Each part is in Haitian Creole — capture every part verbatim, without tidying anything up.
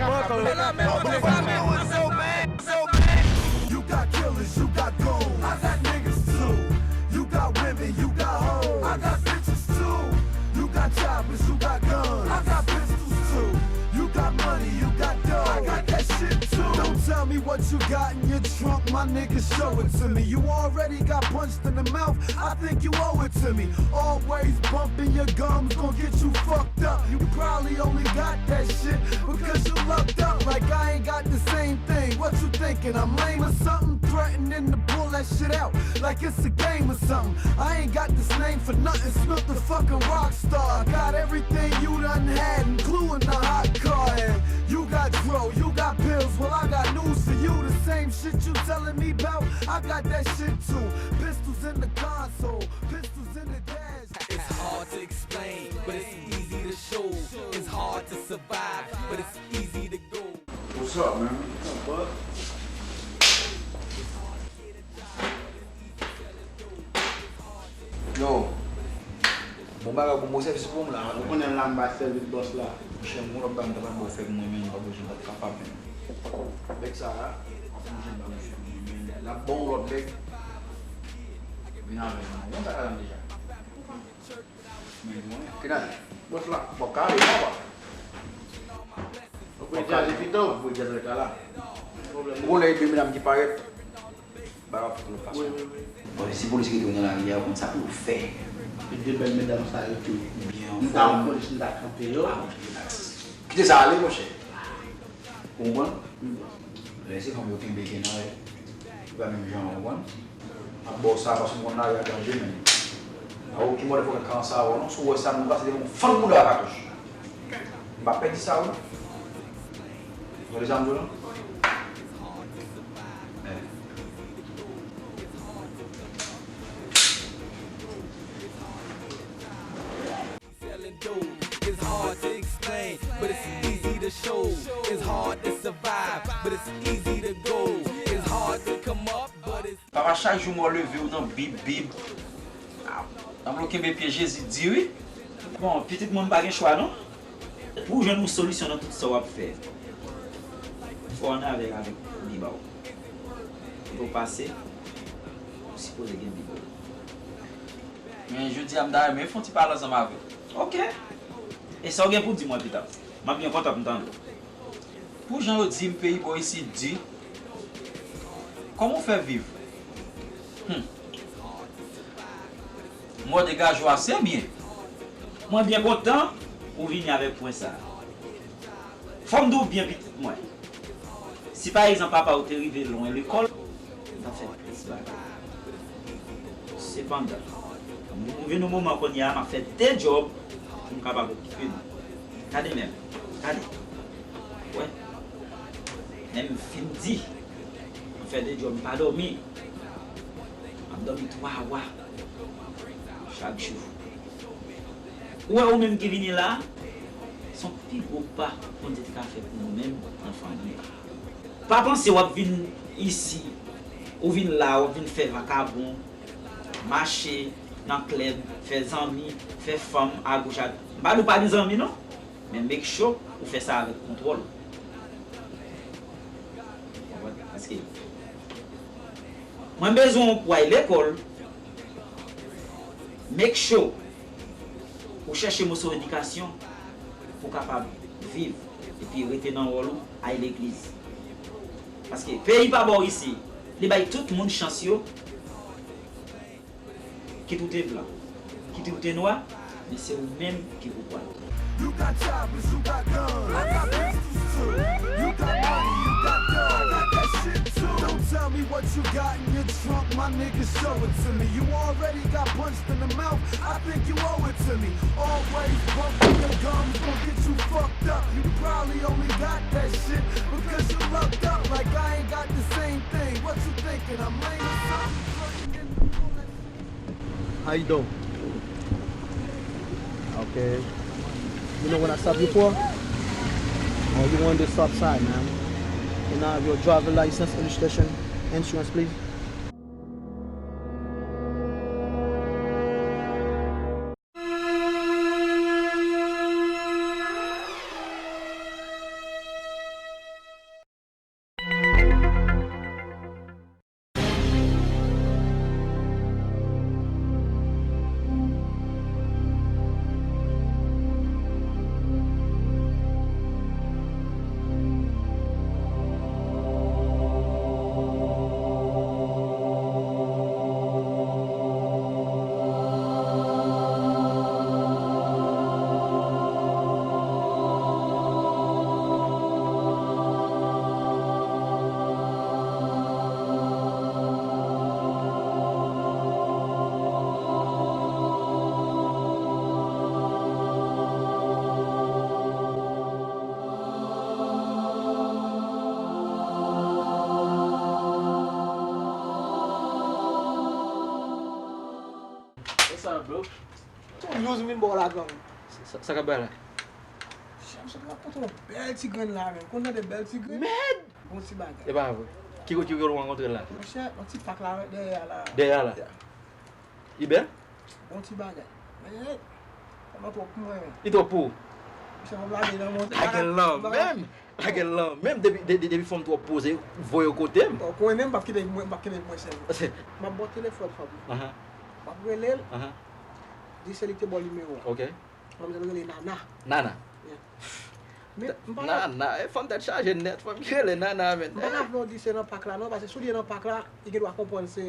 Fuck 'em. You got killers, you got goons. I got niggas too. You got women, you got hoes. I got bitches too. You got choppers, you got guns. I got pistols too. You got money, you got dough. I got that shit too. Don't tell me what you got in your trunk, my nigga, show it to me. You already got punched in the mouth, I think you owe it to me. Always bumping your gums, gon' get you fucked up. You probably only got that shit because you lucked up. Like I ain't got the same thing. What you thinking? I'm lame or something? Threatening to pull that shit out like it's a game or something. I ain't got this name for nothing. Smith the fucking rock star. I got everything you done had, including the hot car. And you got dro, you got pills. Well, I got news for you. The same shit you telling me about. I got that shit too. Pistols in the console, pistols in the dash. It's hard to explain, but it's easy to show. It's hard to survive, but it's easy to go. What's up, man? What's up, bud? Yo. Bon bagay pou mwen, sèvis pou mwen la. Ou konnen la m ba sèvis bòs la. Monchè, m gon lòt bagay m ta pral ba w fè pou mwen, men m pa bezwen, m pa t kapab, men. Bèk sa a, w ap oblije ba mwen fè pou mwen, men l ap ba w lòt bèk. Vin avè m, non. Ou konn sa k ap deja. Men mwen. Kinan? Bòs la. Bon, kare, papa. Ou vle djaz pito? Ou vle djaz reta la. Ou gon lè e de medam ki parèt. Bagay ap fèt lòt fason. Wi, wi, wi. Bon, si polis rete w nan lari a, ou konn sa pou w fè. E de bèl medam sa yo tou. Byen anfòm. M ta yon polis, m ta kanpe yo. Ah, ok, relax. Kite sa ale, monchè. Ou konprann? Wi, bòs. Lè se fanm yo kenbe gen nan, li pa menm jan, ou konprann? M ap ba w sa, paske m konn lari a danje, men. A okenn moman fòk mwen ka ansanm avè w, non. Si w wè sa, nou pase devan yon fann bouda a katouch. M pa pèdi sa, wi. Tande sa m di w lan? Eh. Selling dope, it's hard to explain, but it's easy to show. It's hard to survive, but it's easy to go. It's hard to come up, but it's Papa, chak jou m wè w leve w nan bib, bib. Ah, nan blo kenbe pye Jezi di wi. Bon, pitit moun pa gen chwa non. Pou w jwenn yon solisyon nan tout sa w ap fè, fò w ann avèg avèk Bib a w. Kote w pase, ou sipoze gen Bib ou. Men jodi a, m ta renmen fè yon ti pale ansanm avè w. Ok. E sa w gen pou di mwen pita? M ap byen kontan pou m tande w. Pou jan yo di m peyi bò isit di, kòman w fè viv? Hmm. M wè w degaje w ase byen. Mwen byen kontan ou vini avèk pwen sa a. Fò m di w byen, pitit mwen. Si pa egzanp papa w te rive lwen lekòl, m t ap fè plis bagay. Sepandan, m vin yon moman kounye a, m ap fè de djòb pou m kapab okipe nou. Gade menm, gade. Wè. Menm fin di, m fè de djòb, m pa dòmi. M ap dòmi twa wa chak jou. Ou wè ou menm ki vini la, se yon pi gwo pa Bondye te ka fè pou nou menm nan fanmi a. Pa panse w ap vin isi, ou vin la, w ap vin fè vakabon, mache nan klèb, fè zanmi, fè fanm agoch a. M pa di w pa gen zanmi non, men make sure ou fè sa avèk kontwòl. Konprann? Paske mwen bezwen w pou w al lekòl, make sure ou chèche moso edikasyon pou w kapab viv epi rete nan wòl ou, al legliz. Paske peyi pa bò w isi, li bay tout moun chans yo, kit ou te blan, kit ou te nwa, men se ou menm ki pou pran. You got choppers, you got guns. I got pistols too. You got money, you got dough. I got that shit too. Don't tell me what you got in your trunk, my nigga, show it to me. You already got punched in the mouth, I think you owe it to me. Always bumping your gums, gon' get you fucked up. You probably only got that shit because you lucked up. Like I ain't got the same thing. What you thinking? I'm lame or something? How you doing? Okay. You know what I stop you for? Oh, you on the stop sign, man. Can I have your driver license, registration, insurance, please? What's up, bro? Ton Youz vin bò la, granmoun. Sa, sa k ap bay la? Chèf, chèf, m ap pote yon bèl ti grenn la, menm. Konn tande bèl ti grenn? Mèd! Bon ti bagay. E pa vre. Ki kote, ki kote w rankontre l la? Monchè, yon ti pak la, dèyè a la. Dèyè a la? Yeah. Li bèl? Bon ti bagay. Men, tèlman twòp pou mwen. Li twòp pou ou? Monchè, m ap lage nan mwen. Lage l lan menm. Lage l lan menm. Depi, de, de, depi fanm twòp poze, voye w kote m. Ou konnen m p ap kite, m p ap kite pou mwen sèl. M ap ba w telefòn fanm nan. Ahan. M ap rele l. Ahan. Di se li ki te ba w nimewo a. Ok. Fanm nan rele Nana. Nana. Yeah. Men, m pa Nana, e fanm tèt chaje nèt, fanm ki rele Nana, men. M pa ta vle w di se nan pak la, non, paske si w di nan pak la, li gen dwa konprann se,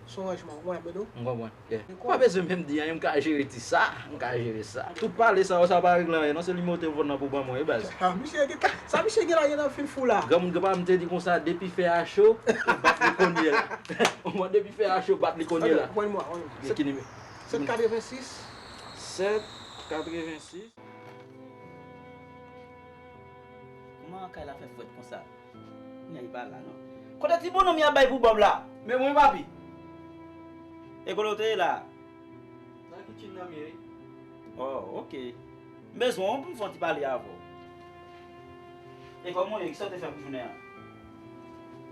se yon ranjman, ou konprann, Bedo? M konprann, yeah. Ou pa bezwen menm di anyen, m ka jere ti sa, m ka jere sa. Tout pale sa yo, sa pa regle anyen, non, se nimewo telefòn nan pou ban mwen, wi, baz. Ah, misye gen, sa misye gen la, gen nan fil fou la. Granmoun, granpapa m te di konsa, depi fè a cho, e bat li kounye la. Ou konprann, depi fè a cho, bat li kounye la. Ok, pran nimewo a, pran nimewo a. Ki nimewo? Sèt katrevensis. Sèt katrevensis. Kòman kay la fè frèt konsa? Nèg pa la non. Kote ti bonòm y ap bay pou Bòb la? Men mwen, papi. E kote w te ye la? Nan kitchen nan m ye, wi. Oh, ok. M bezwen w pou m fè yon ti pale avè w. E kòman w ye? Kisa w te fè pou jounen an?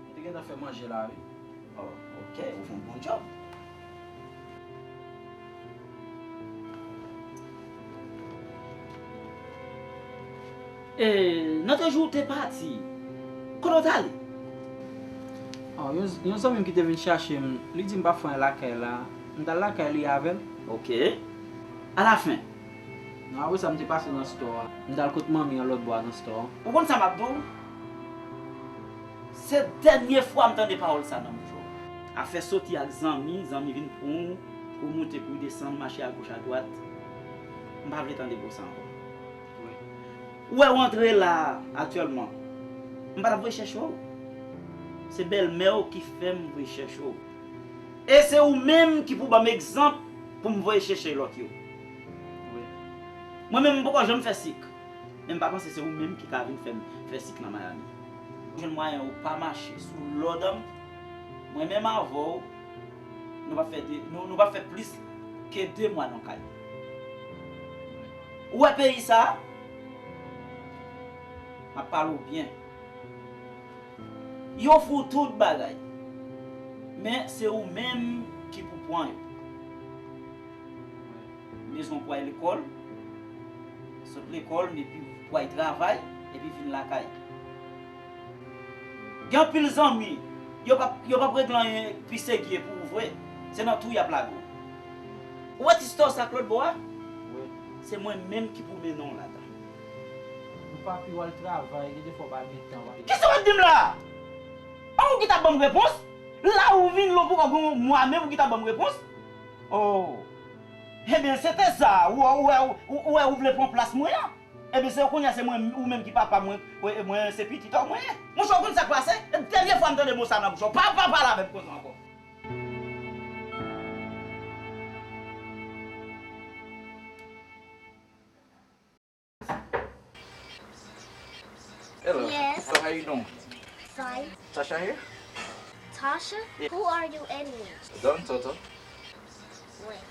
Mwen te gentan fè manje la, wi. Oh, ok, ou fè yon bon djòb. E, nan te jou w te pati, kote w t ale? Oh, yon, yon zanmi m ki te vin chache m, li di m pa fè anyen lakay la. M t al lakay li avè l. Ok. Alafen? Non, apre sa, m te pase nan store a. M t al kot manmi an lòt bò a nan store a. Ou konn sa m ap di w? Se dènye fwa m tande pawòl sa nan bouch ou. Afè soti ak zanmi, zanmi vin pran w, pou w moute, pou w desann, mache agoch, adwat. M pa vle tande bò sa ankò. Wi. Ou wè w antre la a, aktyèlman. M pa t ap voye chèche w. Se bèlmè w ki fè m voye chèche w. E se ou menm ki pou ban m egzanp pou m voye chèche lòt yo. Wi. Mwen menm, m poko janm fè sik. Men m pa panse se ou menm ki ka vin fè m fè sik nan Miami. Ou jwenn mwayen ou pa mache sou lòd an m, mwen menm avè w, nou p ap fè de, nou, nou p ap fè plis ke de mwa nan kay. Ou wè peyi sa a? M ap pale w byen. Yo ofri w tout bagay. Men se ou menm ki pou pran yo. Bezwen pou w al lekòl, sot lekòl, epi pou w al travay, epi vin lakay. Gen anpil zanmi, yo p ap, yo p ap regle anyen pi serye pou ou vre. Se nan twou y ap lage w. Ou wè ti store sa k lòt bò a? Wi. Se mwen menm ki pou mennen w ladan. Ou papi w al travay, gen de fwa w pa gen tan, papi. Kisa w ap di m la? An ou ki t ap ban m repons? La ou vin lou pou w gen yon mwa menm ou ki t ap ban m repons? Oh. Ebyen, se te sa, ou, ou, ou, ou, ou, ou vle pran plas mwen an. Ebyen, se kounye a se mwen, ou menm ki papa mwen, mwen, mwen se pitit ou mwen ye. Monchè, ou konn sa k pase? Dènye fwa m tande mo sa nan bouch ou. Pa, pa pale avè m konsa ankò. Hello. Yes. Hello, how you doing? Fine. Tasha here? Tasha? Yeah. Who are you anyway? Don Toto. Wait.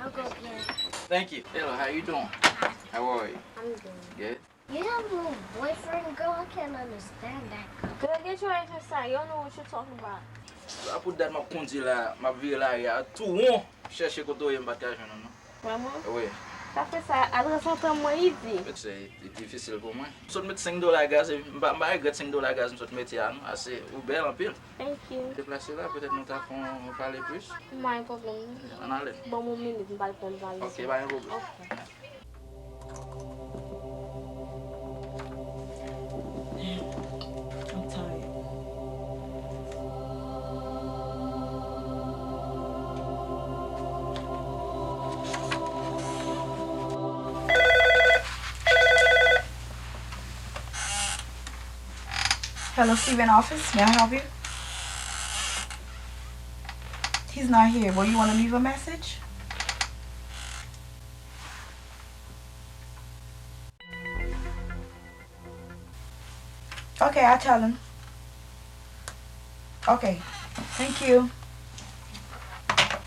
I'll go get it. Thank you. Hello, how you doing? Hi. How are you? I'm doing good. You have a little boyfriend, girl? I can't understand that girl. Girl, get your ass inside. You don't know what you're talking about. Sa pou dat m ap kondi la, m ap vire lari a tou won, chèche kote w ye, m pa t ka jwenn ou non. Vrèman? Wi. Sa fè sa, adrès an tan mwen, Idi. Met se, li difisil pou mwen. M sot met senk dola gaz, epi m pa, m pa regrèt senk dola gaz m sot mete a non. Ase, ou bèl anpil. Thank you. Deplase la, petèt nou ta fè yon pale plis. M pa gen pwoblèm. Ann ale. Ban m yon minit, m pral pran m valiz. Ok, pa gen pwoblèm. Ok. I'm tired. Hello, Steven office. May I help you? He's not here, but you want to leave a message? Okay, I'll tell him. Okay, thank you.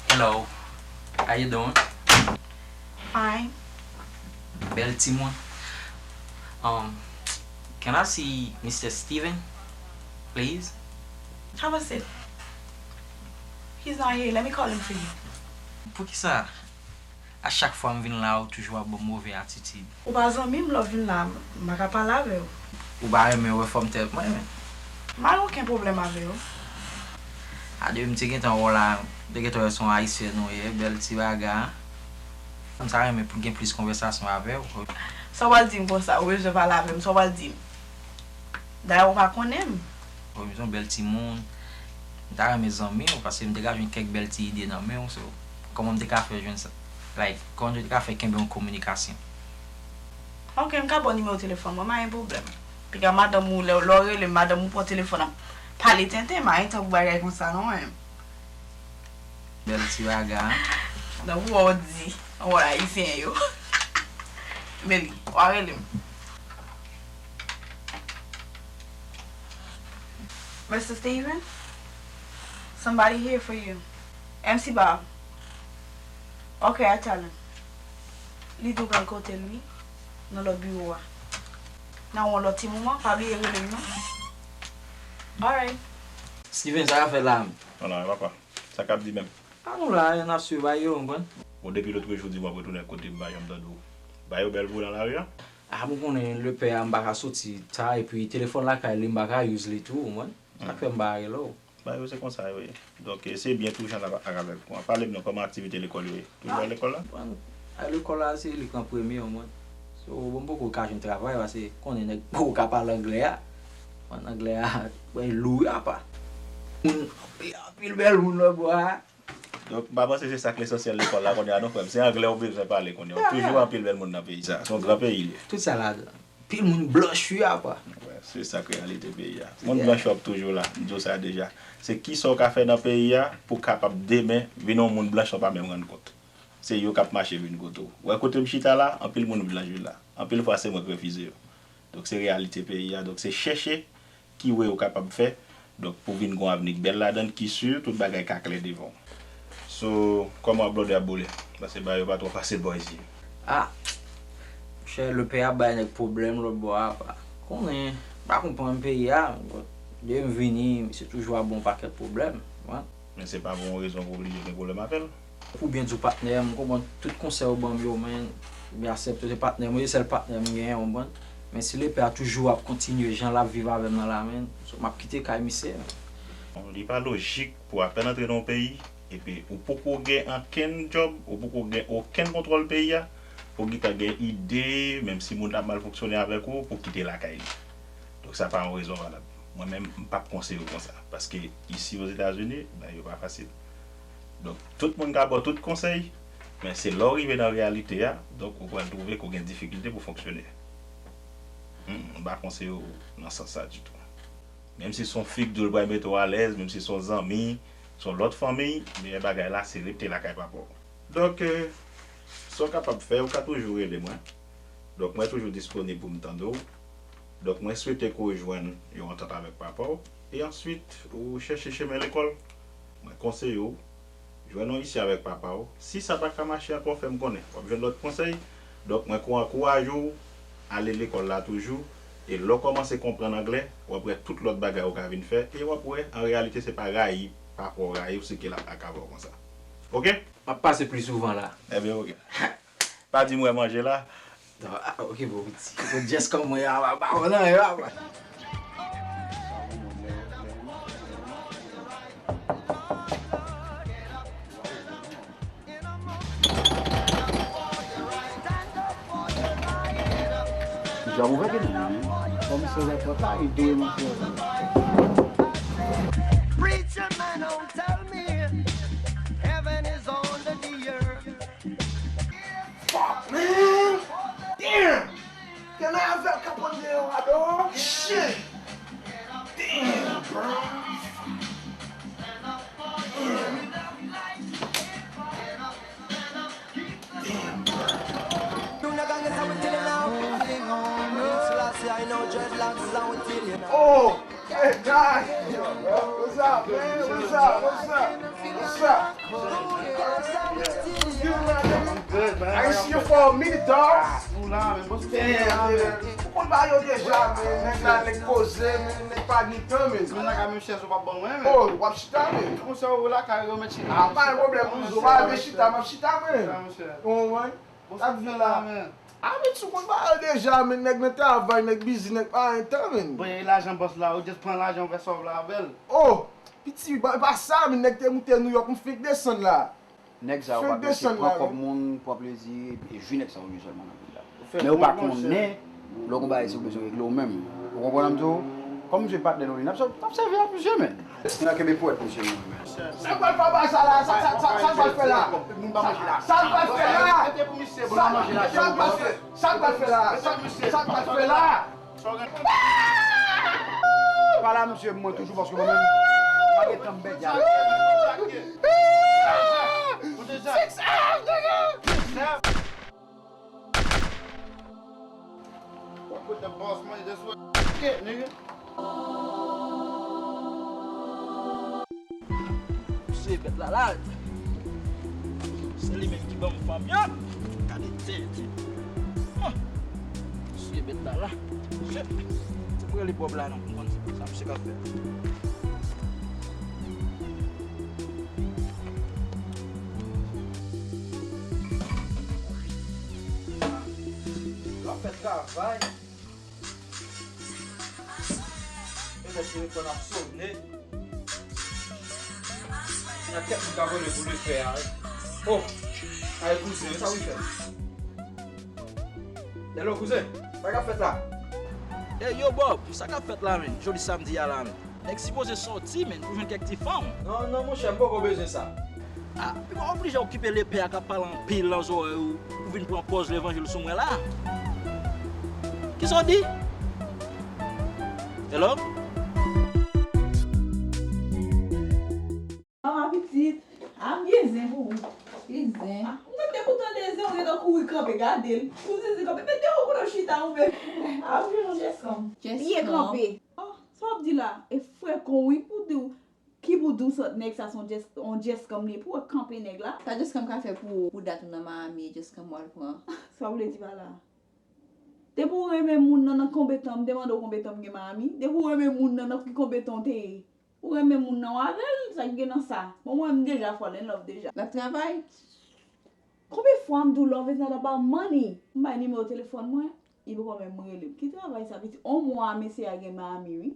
Hello. I How you doing? Fine. Bèl timoun. Um, can I see Mister Steven, please? Have a seat. He's not here. Let me call him for you. Poukisa a chak fwa m vin la, ou toujou ap ban m move atitid? Ou pa zanmi m, lè w vin la, m pa ka pale avè w. Ou pa renmen wè fòm tèt mwen, men. M pa gen okenn pwoblèm avè w. A depi m te gentan wè w la, m te gentan wè se yon Ayisyèn ou ye, bèl ti bagay. M ta renmen pou gen plis konvèsasyon avè w. Sa w pral di m konsa, ou bezwen pale avè m, sa w pral di m? Dayè, ou pa konnen m. Wi, m se yon bèl timoun. M ta renmen zanmi w, paske m te ka jwenn kèk bèl ti ide nan men w, so, kòman m te ka fè jwenn sa? Like, kòman m te ka fè kenbe yon kominikasyon? Ok, m ka ba w nimewo telefòn mwen, m pa gen pwoblèm. Piga madanm ou, lè, lè w rele m, madanm ou pran telefòn ap pale tenten, m pa gen tan pou bagay konsa non, men. Bèl ti bagay. Nan pou w di, wè Ayisyen yo. Meli, w a rele m. Mister Steven, somebody here for you. M C Bob. Ok, I tell him. Li di w pral kote l wi, nan lòt biwo a. Nan yon lòt ti moman, pa bliye rele m non. Alright. Steven, sa w ap fè la menm? Ala, papa. Sa k ap di menm? A nou la, n ap swiv Bayo, w konprann? Bon, depi lòt jou di m w ap retounen kote m, pa janm tande w. Bayo bèl pou w nan lari a? A, bon, konnen lepè a, m pa ka soti ta, epi telefòn lakay li, m pa ka use li tou, w konprann? Sa k fè m pa rele w. Bayo se konsa yo ye. Donk, se byen tou jan n ap ak avèk ou an. Pale m non, kòman aktivite lekòl yo ye? Toujou al lekòl la? Bon, al lekòl la, se li k an premye, w konprann? So, bon, m poko ka jwenn travay, paske konnen nèg poko ka pale anglè a. Konn anglè a, byen lou, apa. Moun, anpil, anpil bèl moun lòt bò a. Donk, m pa panse se sa k lesansyèl lekòl la kounye a non, frè m. Se anglè ou bezwen pale kounye a. Ou toujou anpil bèl moun nan peyi sa. Se yon gran peyi li ye. Tout sa ladan. Anpil moun blanch wi, apa. Wè, se sa k reyalite peyi a. Moun blanch yo ap toujou la, m di w sa deja. Se kisa w ka fè nan peyi a pou w kapab demen vin yon moun blanch san w pa menm rann kont. Se yo k ap mache vin kote w. Wè kote m chita la, anpil moun blanch vin la. Anpil fwa se mwen k refize yo. Donk se reyalite peyi a. Donk se chèche ki wi ou kapab fè, donk, pou vin gon avni k bèl ladan l, ki si tout bagay ka klè devan w. So, kòman w ap blòdè ap boule? Paske bagay yo pa twò fasil bò isit. A, monchè, lepè ap bay nèg pwoblèm lòt bò a, pa konnen, pa konprann peyi a, bon, depi m vini, misye toujou ap ban m pakèt pwoblèm, w konprann? Men se pa pou yon rezon pou oblije gen pwoblèm avè l. Pou byen di w patnè, m konprann tout konsèy ou ban m yo, men, m aksepte w se patnè mwen, se sèl patnè m genyen, w konprann? Men si lepè a toujou ap kontinye jan l ap viv avè m nan la, men, so, m ap kite kay misye. Bon, li pa lojik pou apèn antre nan yon peyi, epi ou poko gen okenn djòb, ou poko gen okenn kontwòl peyi a, pou w gentan gen ide, menm si moun ap mal fonksyone avèk ou, pou w kite lakay li. Donk sa pa yon rezon valab. Mwen menm, m p ap konseye w konsa, paske isi Ozetazini, bagay yo pa fasil. Donk, tout moun ka ba w tout konsèy, men se lè w rive nan reyalite a, donk, ou pral twouve ke w gen difikilte pou fonksyone. Mm, m pa konseye w nan sans sa ditou. Menm si se yon fi k di w l pral mete w alèz, menm si se yon zanmi, se yon lòt fanmi, meyè bagay la, se rete lakay papa w. Donk, eh, sa w kapab fè, ou ka toujou rele mwen. Donk, mwen toujou disponib pou m tande w. Donk, mwen swete ke w jwenn yon antant avèk papa w. E answit, ou chèche chemen lekòl. Mwen konseye w, jwenn yon isi avèk papa w. Si sa pa ka mache ankò, fè m konnen. W ap jwenn lòt konsèy. Donk, mwen ko ankouraje w ale lekòl la toujou. E lè w kòmanse konprann anglè, w ap wè tout lòt bagay ou ka vin fè. E w ap wè, an reyalite, se pa rayi papa w rayi w, se ke l ap ak avè w konsa. Oke? M ap pase pli souvan la. Ebyen, oke. Pa di m wè manje la. Non, ah, oke, bon, piti. Just kòman mwen a, pa, pa, non, e pa. Jan ouvè gen nan men. Kòm se rèpòt la, li dwe nan fè. Preacher man, don't tell me heaven is under the earth. Fuck, man! Damn! Can I have that cup on there, dog? Shit! Damn, bro! Damn. Damn, bro. Oh, hey, guys! What's up, man? What's What's up? What's up? What's good, man? I ain't see you for a minute, dog. Ou la, men, boss. Damn, man. Ou konn ba yo deja, men. Nèg la, nèg poze, men. Nèg pa gen tan, men. Men nan ka menm chèz ou p ap ban mwen, men. Oh, w ap chita, men. Konsa ou la, ka remèt chita. Ah, pa gen pwoblèm, ou pa vle chita, m ap chita, men. Chita, monchè. Ou konprann? Sa k fè la, men. Ah, men, ou konn ba yo deja, men. Nèg nan travay, nèg bizi, nèg pa gen tan, men. Bon, e lajan bòs la, ou just pran lajan, ou fè sa w vle avè l. Oh, piti, ba, e pa sa, men. Nèg te moute Nouyòk, m fenk desann la. Nèg sa yo pa plezi, pran kòb moun, pran plezi, e jwi nèg sa yo jwi sèlman nan vil la. Men yo pa konnen, lè w gon bagay se ou bezwen regle w menm. Ou konprann sa m di w? Kòm misye patnè nou li, n ap sèvi ak misye, men. N a kenbe pwèt misye, men. Sa k pral fè anba sa la? Sa, sa, sa, sa k pral fè la? Sa k pral fè la? Sa, sa k pral fè, sa k pral fè la? Sa, sa k pral fè la? Pale a misye mwen toujou paske mwen menm, m pa gen tan m bèdya. Six F, nigga! Put the boss money this way. Shit, nigga. Misye bèt la la. Se li menm ki ban m fanm yo. Gade tèt. Huh. Misye bèt la la. Shit. Se pou rele Bob la non. Konn sa misye ka fè. L ap fè travay. Petèt telefòn ap sone. Gen kèk moun k abòne pou l fè a. Oh! Ay, kouzen, sa w fè? Hello, kouzen. Sa k ap fèt la? Ey, yo, Bob, sa k ap fèt la, menn? Jodi samdi a la, menn. Nèg sipoze sòti, menn, pou jwenn kèk ti fanm. Non, non, monchè, m poko bezwen sa. Ah, pi pa oblije okipe lepè a k ap pale anpil nan zòrèy ou pou vin pran pòz levanjil sou mwen la. Kisa w di? Hello? Mama pitit, a m gen zen pou ou. Ki zen? Ah, m te kontan de zen, ou gentan kouri kanpe gade l. Ou zen zen kanpe, mete ou kote w chita ou menm. A m gen yon chèz kanpe. Chèz kanpe. Ah, sa w ap di la? E frè kon wi pou di w. Ki pou di w sòt nèg sa se yon just, yon just come li ye pou w kanpe nèg la? Sa just come ka fè pou, pou dat ou nan Miami, just come w al pran. Sa w vle di pa la? Depi w renmen moun nan, nan konbe tan, m te mande w konbe tan m gen Miami? Depi w renmen moun nan, nan ki konbe tan w te ye? Ou renmen moun nan, w avè l, sa k gen nan sa? Bon, mwen, m deja fall in love deja. L ap travay? Konbyen fwa m di w love is not about money? M bay nimewo telefòn mwen, li poko menm rele m. Ki travay sa, pitit? On mwa mesye a gen Miami, wi.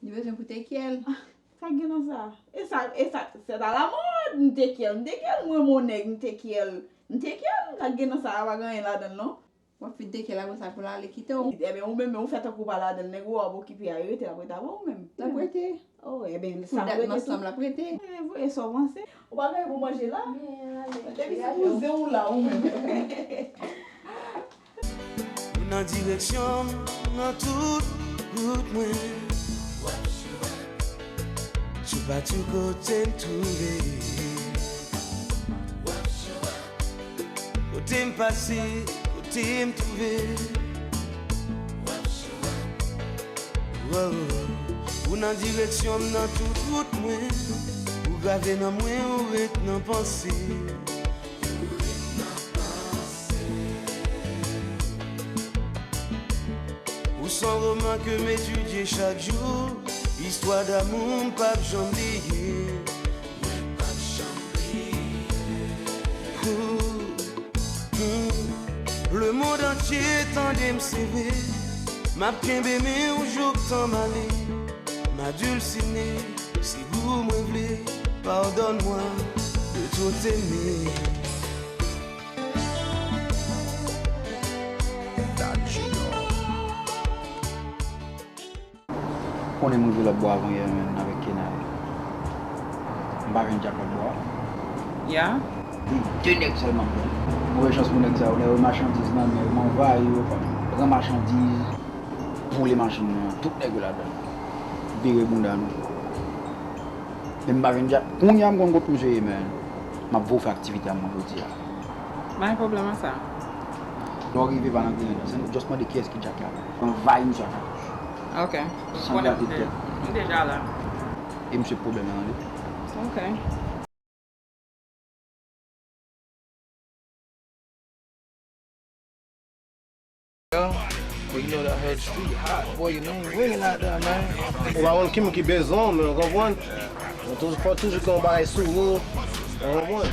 Li bezwen pou tekyèl. Ah, sa gen nan sa? E sa, e sa, c'est à la mode, m tekyèl, m tekyèl, mwen mon nèg, m tekyèl, m tekyèl, sa gen nan sa, pa gen anyen ladan l non. W ap fin tekyèl apre sa pou l ale kite w. Ebyen, ou menm, men ou fè tankou w pa ladan l, nèg ou a w ap okipe a, li rete, l ap rete avè w menm. L ap rete. Oh, ebyen, sa pou dat m rete ansanm, tou l ap rete. Eh, voye sa w panse. Ou pa gen anyen pou manje la? Depi se kouzen w la, ou menm. Ou nan direksyon m, nan tout wout mwen. Sou pa tout kote m twouve. Kote m pase, kote m twouve. Wow. Ou nan direksyon m, nan tout wout mwen. Ou grave nan mwen, ou ret nan panse. Ou s on roman ke m etidye chak jou, istwa damou m p ap janm bliye. Ooh, ooh. Lemonn antye tande m, se vre, m ap kenbe men w jouk tan m ale. M adilsine, se gou mwen vle, pardonne-moi de trop t'aimer. Konnen m rive lòtbò avan yè menn avèk Kenay. M pa jwenn Dyak lòtbò a. Ya? Wi, de nèg sèlman m jwenn. Move chans pou nèg sa yo, lè yo machandiz nan men yo, m anvayi yo, pran machandiz, boule machin nan, tout nèg yo ladan. Vire bounda nou. Men m pa jwenn Dyak. Kounye a m konn kot misye ye, men m ap voye fè aktivite a mwen jodi a. Pa gen pwoblèm ak sa. Lè w rive pa nan griyen non. Se just mande kiyès ki Dyak la. Anvayi misye ak katouch. Ok. San grate tèt. M deja la. E misye pwoblèm nan tande. But you know that heard street hot. Boy, you know, ringing out there, man. Ou pa konn ki moun ki bezwen w, men w konprann? Ou toujou, fò toujou gen yon bagay sou ou, ou konprann?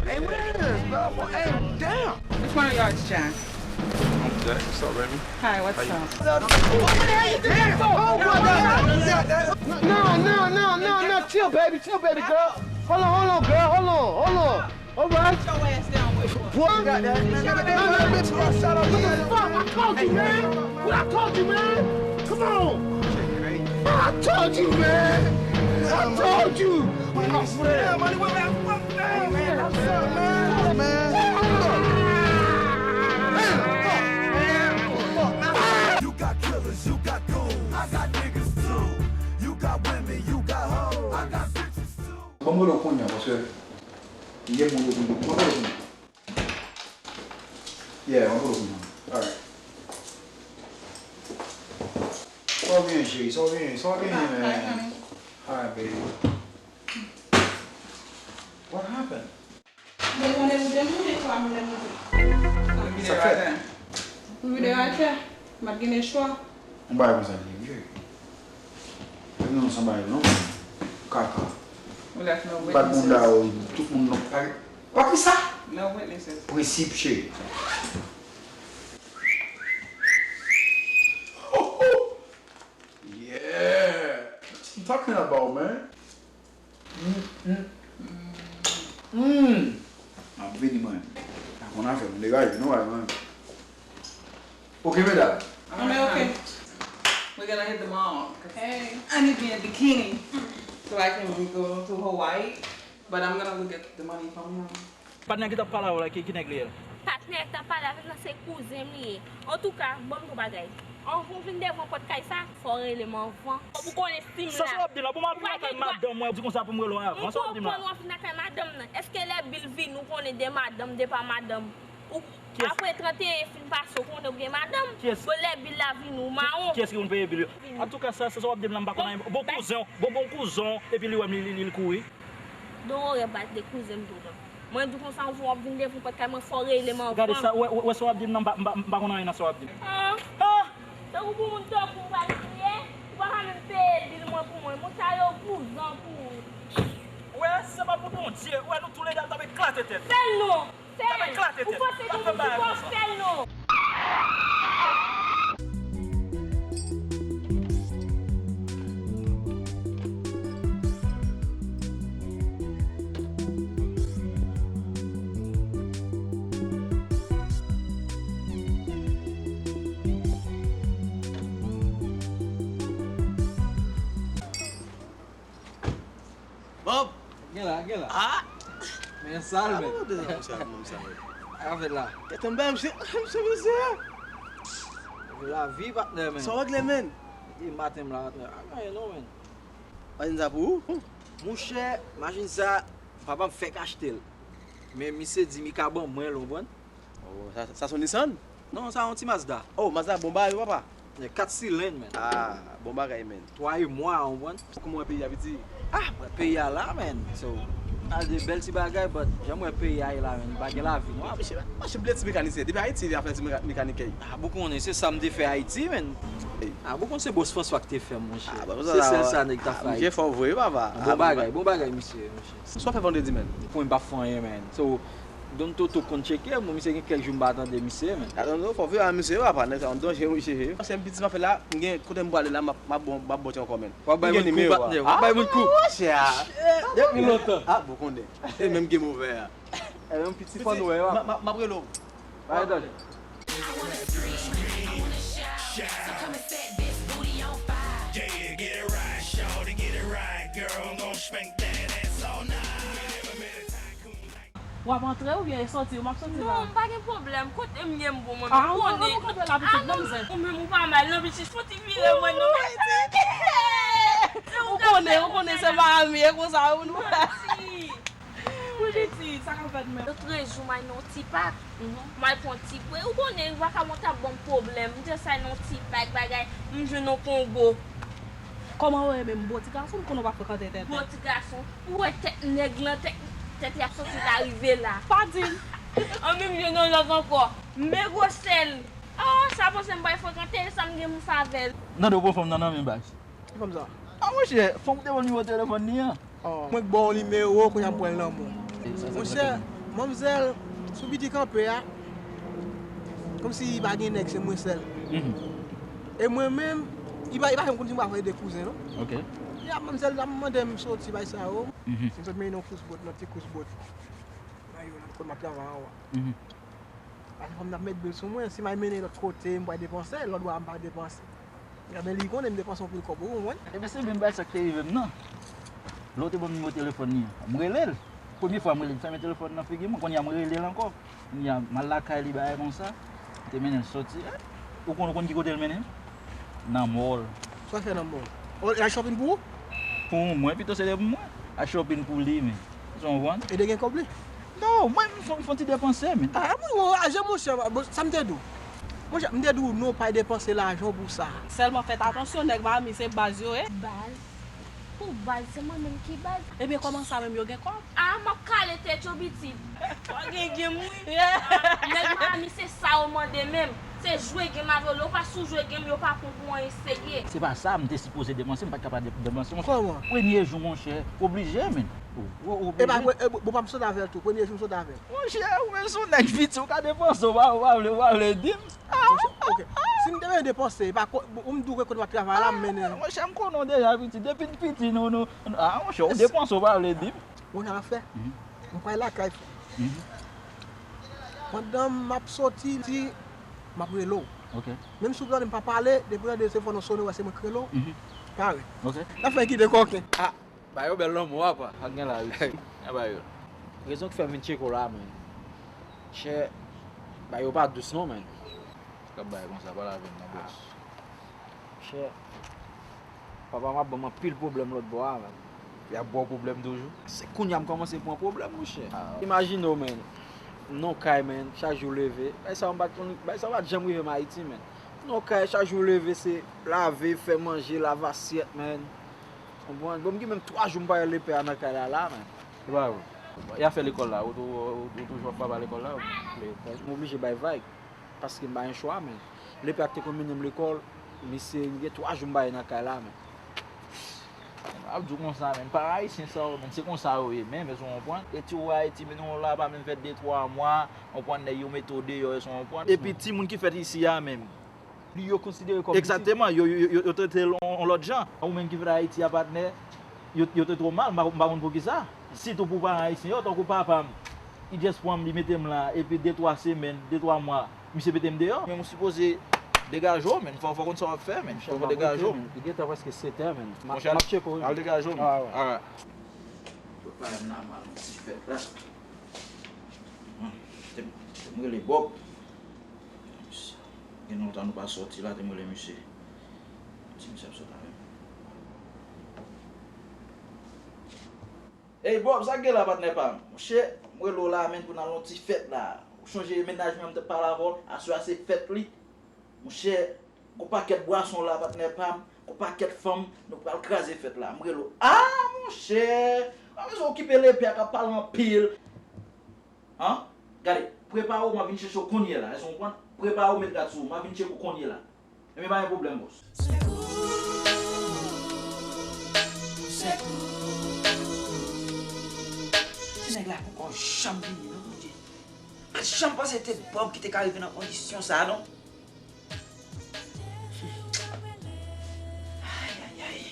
Hey, where is, bro? Hey, damn. Which one of y'all is Jack? I'm Jack. What's up, baby? Hi, what's up? What the hell you think that for? No, no, no, no, no. Chill, baby. Chill, baby girl. Hold on, hold on, girl. Hold on, hold on. All right. Put your ass down, boy. Boy, you got that. Man, man, man, man, bitch, you got shot up. What the fuck? I told you, man. What I told you, man. Come on. I told you, man. I told you. Yeah, money, what, man? Fuck that. Man, what's up, man? Man. You got killers, you got goons. I got niggas too. You got women, you got hoes. I got bitches too. Ban m rele w kounye a, paske m gen moun yo pou m. Ban m rele w kounye a. Yeah, ban m rele w kounye a. Alright. Sa w gen, cheri? Sa w gen? Sa w gen, man? Hi, baby. What happened? Sa k fèt? Pou vide atè. M pa t gen chwa. Yon bagay konsa li ye, wi, cheri. Mwen menm se yon bagay non. Kaka. Bat bounda yo, tout moun non. Pa, pa ki sa? Prensip, cheri. Yeah. What you talking about, man? Mm, mm. Mm. M ap vini, man. Sa konn afè, m degaje, nou wè, man. Ok, medam. I'm okay. We're gonna hit the mall. Hey. I need me a bikini so I can go to Hawaii, but I'm gonna go get the money from him. Patnè ki t ap pale avè w la, ki, ki nèg li ye? Patnè k t ap pale avè m nan se kouzen m li ye. Antouka, ban m di w bagay. Anvan w vin devan pòt kay sa, fò w rele m anvan. Fò w konnen si m la. Sa sa w ap di la? Bon, m ap vin lakay madanm mwen, di konsa pou m rele w anvan. Sa w ap di m la? M konprann w ap vin lakay madanm nan. Èske lè bil vini, ou konnen de madanm, de pa madanm? Ou, apre trannteyen fin pase, ou konnen ou gen madanm? Bon, lè bil la vini, ou mawon. Kiyès ki konn peye bil yo? Antouka, sa, sa sa w ap di m la, m pa konn anyen. Bon kouzen w, bon, bon kouzen w, epi li wè m, li, li, li kouri. Don orè bat de kouzen m tou non. Mwen di konsa, anvan w ap vin devan pòt kay mwen, fò w rele m anvan. Gade sa, wè, wè, wè sa w ap di m nan, m pa, m pa, m pa konn anyen nan sa w ap di m. Ah! Tankou pou moun tankou m pral kriye, ou pa ka menm peye bil mwen pou mwen. Moun sa yo kouzan pou ou. Wè, se pa pou Bondye, wè nou toulède t ap eklate tèt. Fè l non! Fè l! Ou panse gen moun ki fè w fè l non! Bob! Gen la, gen la. Ah! Men sal, men. Ah, de sa, monchè, moun sa. Afè la. Tèt anba, misye, misye, misye. Lavi, patnè, men. Sa w regle, men? Depi maten m la, patnè. A, pa gen non, men. Machin sa pou ou? Monchè, machin sa, papa m fèk achte l. Men misye di m li ka ban mwen l, ou konprann? Oh, sa, sa se yon Nissan? Non, sa yon ti Mazda. Oh, Mazda bon bagay wi papa. Kat silenn, men. Ah, bon bagay, men. Twa e mwa, ou konprann? Kòman w wè peyi a, piti? Ah, mwen wè peyi a la, men. So, a de bèl ti bagay, but jan mwen wè peyi a ye la, men, pa gen lavi non. Mache, mache ble ti mekanisyen. Depi Ayiti, li ap fè ti meka-, mekanikè. Ah, bon konnen, se sa m te fè Ayiti, men. Ah, bon konnen se bòs Franswa ki te fè m, monchè. Se sèl sa nèg ta fè Ayiti. Misye fò vre, papa. Bon bagay, bon bagay, misye, monchè. Sa w fè vandredi, men? Pou mwen, m p ap fè anyen, men. So, Don Toto konn tcheke m, misye gen kèk jou m pa tande misye, men. A, Don Toto fò vire a misye, papa, nèg sa, yon danje, wi, cheri. Paske m piti m ap fè la, m gen kote m prale la, m ap, m ap bon, m ap bon ti ankò, men. W ap bay moun kou, patnè, w ap bay moun kou. Ah, monchè, ah. Depi lontan. Ah, bon konnen. E menm gen mouvè a. E menm piti fò nou wè, m ap, m ap rele w. Bay Don. I wanna scream, I wanna shout. So come and set this booty on fire. W ap antre oubyen e soti? M ap soti la. Non, m pa gen pwoblèm. Kote m ye m bon mwen menm. Ah, ou pa gen pwoblèm la, pitit, non, mzè. Ou menm ou pa mal, non, pitit. Fò ti vire mwen, non, pitit. Ou konnen, ou konnen se Miami, e konsa, ou nou. Manti. Wi, pitit, sa k ap fèt menm? Lòt jou, m al nan yon ti pak. Mhm. M al pran ti bwè. Ou konnen, vakabon t ap ban m pwoblèm. M te sa nan yon ti pak, bagay. M jwenn yon kongo. Kòman w ye menm? Bon ti gason, m konnen w pa frekante tèt. Bon ti gason. Ou wè tèt nèg lan, tèt, tèt li ap soti la rive la. Pa di m. Anben m jwenn yon lòt ankò. Men gwosè l. Oh, sa panse m pral frekante l, sa m gen pou m fè avè l. Nan do bon fanm nan nan men baz. Ki fanm sa? Ah, monchè, fanm ou te ban m nimewo telefòn li an. Oh. Mwen k ba w nimewo, kounye a m pran l nan men w. Monchè, manmzèl, sou piti kanpe a, kòmsi li pa gen nèg, se mwen sèl. Mhm. E mwen menm, li pa, li pa janm konn si m pa fè de kouzen, non. Ok. Ya, manmzèl la mande m soti bay sa yo. Mhm. Si m sot mennen yon kous bòt, nan ti kous bòt. Nan yo, nan kot m ap travay an. Mhm. Paske fò m t ap met bil sou mwen, si m al mennen lòt kote, m pral depanse, lòt bò a m pa depanse. Ebyen, li konnen m depanse anpil kòb, ou konprann? Ebyen, se menm bagay sa k te rive m nan. Lè w te ban m nimewo telefòn li an, m rele l. Premye fwa m rele l, li fèmen telefòn nan figi mwen, kounye a m rele l ankò. Kounye a, m al lakay li, bagay konsa. M te mennen l soti. Eh, ou konn, ou konn ki kote l mennen m? Nan mall. Sa w fè nan mall? Oh, l al shopping pou ou? Pou mwen, pito se de pou mwen. Al shopping pou li, men. Ou konprann? E de gen kòb li? Non, mwen, m fè, m fè yon ti depanse, men. Ah, mwen, mwen, ajan, monchè, bon, sa m te di w. Monchè, m te di w, non, pa depanse lajan w pou sa. Sèlman fèt atansyon, nèg Miami, se baz yo ye. Baz? Pou baz, se mwen menm ki baz. Ebyen, kòman sa menm yo gen kòb? Ah, m ap kale tèt yo, pitit. Ou gen, gen m, wi. Nèg Miami, se sa yo mande menm. Se jwe game avè yo. Lè yo pa sou jwe game, yo pa pran pou anyen serye. Se pa sa m te sipoze depanse, m pa t ka pa de-, depanse, monchè. Kòman? Premye jou, monchè, oblije, men. Ou, ou, ou oblije. E pa, e, bon, pa m sot avè l tou. Premye jou m sot avè l. Monchè, ou menm se yon nèg piti, ou ka depanse, ou pa, ou pa vle, ou pa vle di m. Monchè, ok. Si m te vle depanse, e pa ko-, ou m di w kote m ap travay la, m mennen. Ah, monchè, m konnen w deja piti. Depi m piti, nou, nou, ah, monchè, ou depanse, ou pa vle di m. Ou konn sa m ap fè? Mhm. Mwen pral lakay. Mhm. Pandan m ap soti, m ap rele w. Ok. Menm si w tande m pa pale, depi w tande telefòn nan sonnen, w wè se mwen k rele w. Mhm. Pare. Ok. N ap fè kite kòken. Ah, ba yo bèl lanmou, apa. Ak gen la, wi. A ba yo. Rezon ki fè m vin tcheke w la, men. Chè, ba yo pa dous non, men. K ap bay konsa, pale avè m non, bòs. Chè, papa m ap ban m anpil pwoblèm lòt bò a, men. Y ap ba w pwoblèm toujou? Se kounye a m kòmanse pran pwoblèm, monchè. Ah. Imajine w, men. M nan kay, men. Chak jou leve. Bagay sa yo m pa t konn, bagay sa yo pa t janm rive m Ayiti, men. M nan kay, chak jou leve, se lave, fè manje, lave asyèt, men. Konprann? Bon, m gen menm twa jou m pa wè lepè a nan kay la, la, men. E pa vre. E afè lekòl la, ou tou, ou, ou toujou ap papa lekòl la, ou? Lekòl. M oblije bay vag. Paske m pa gen chwa, men. Lepè a k te konn mennen m lekòl, misye, gen twa jou m pa ye nan kay la, men. Ap di w konsa, men, pa ayisyen sa yo, men, se konsa yo ye, men, men, ou konprann? E ti ou Ayiti, men, nou la, pa menm fè de, twa mwa, ou konprann, nèg yo mete w deyò, ou konprann? Epi timoun ki fèt isi a, menm. Li yo konsidere kòm pitit. Egzakteman, yo, yo, yo, yo trete l on, on lòt jan. Ou menm ki fèt Ayiti a, patnè, yo, yo trete w mal, m pa, m pa konn poukisa. Sitou pou paran ayisyen yo, tankou papa m, li just pran m, li mete m la, epi de, twa semèn, de, twa mwa, misye mete m deyò. Men ou sipoze degaje w, men fò, fò w konn sa w ap fè, men fò, fò w degaje w. Li gentan prèske sèt è, men. M ap, m ap tcheke w, wi. Al degaje w, men. Ah, ouais. Alright. Papa m la, m al yon ti fèt la. Hmm. Te, te m rele Bob. Gen lontan nou pa sòti la, te m rele misye. Ti misye ap sot avè m. Ey, Bob, sa k gen la, patnè pa m? Monchè, m rele w la, menn, pou n al yon ti fèt la. Ou chonje mennaj mwen, m te pale avè w, aswè a se fèt li. Monchè, gon pakèt bwason la, patnè pa m, gon pakèt fanm, nou pral kraze fèt la. M rele w. Ah, monchè! Pa bezwen okipe lepè a k ap pale anpil. An? Gade, prepare w, m ap vin chèche w kounye a la. Èske w konprann? Prepare w, met rad sou ou, m ap vin tcheke w kounye a la. Ebyen, pa gen pwoblèm, bòs. Sekou, sekou. Ti nèg la poko janm vini, non, Bondye. M pa t janm panse te Bob ki te ka rive nan kondisyon sa, non. Ay, ay, ay.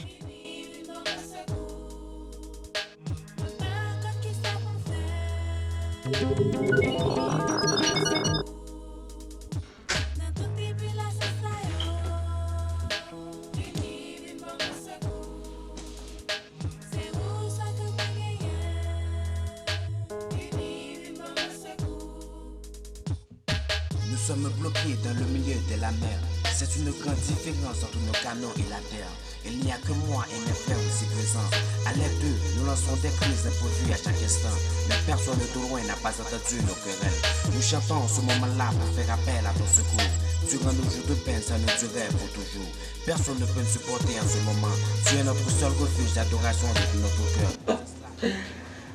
Nous sommes bloqués dans le milieu de la mer. C'est une grande différence entre nos canaux et la terre. Il n'y a que moi et mes frères ici présents. À l'aide d'eux, nous lançons des cris improvisés à chaque instant. Mais personne de loin n'a pas entendu nos querelles. Nous chantons ce moment-là pour faire appel à ton secours. Durant nos jours de peine, ça nous durait pour toujours. Personne ne peut nous supporter en ce moment. Tu es notre seul refuge d'adoration de notre cœur.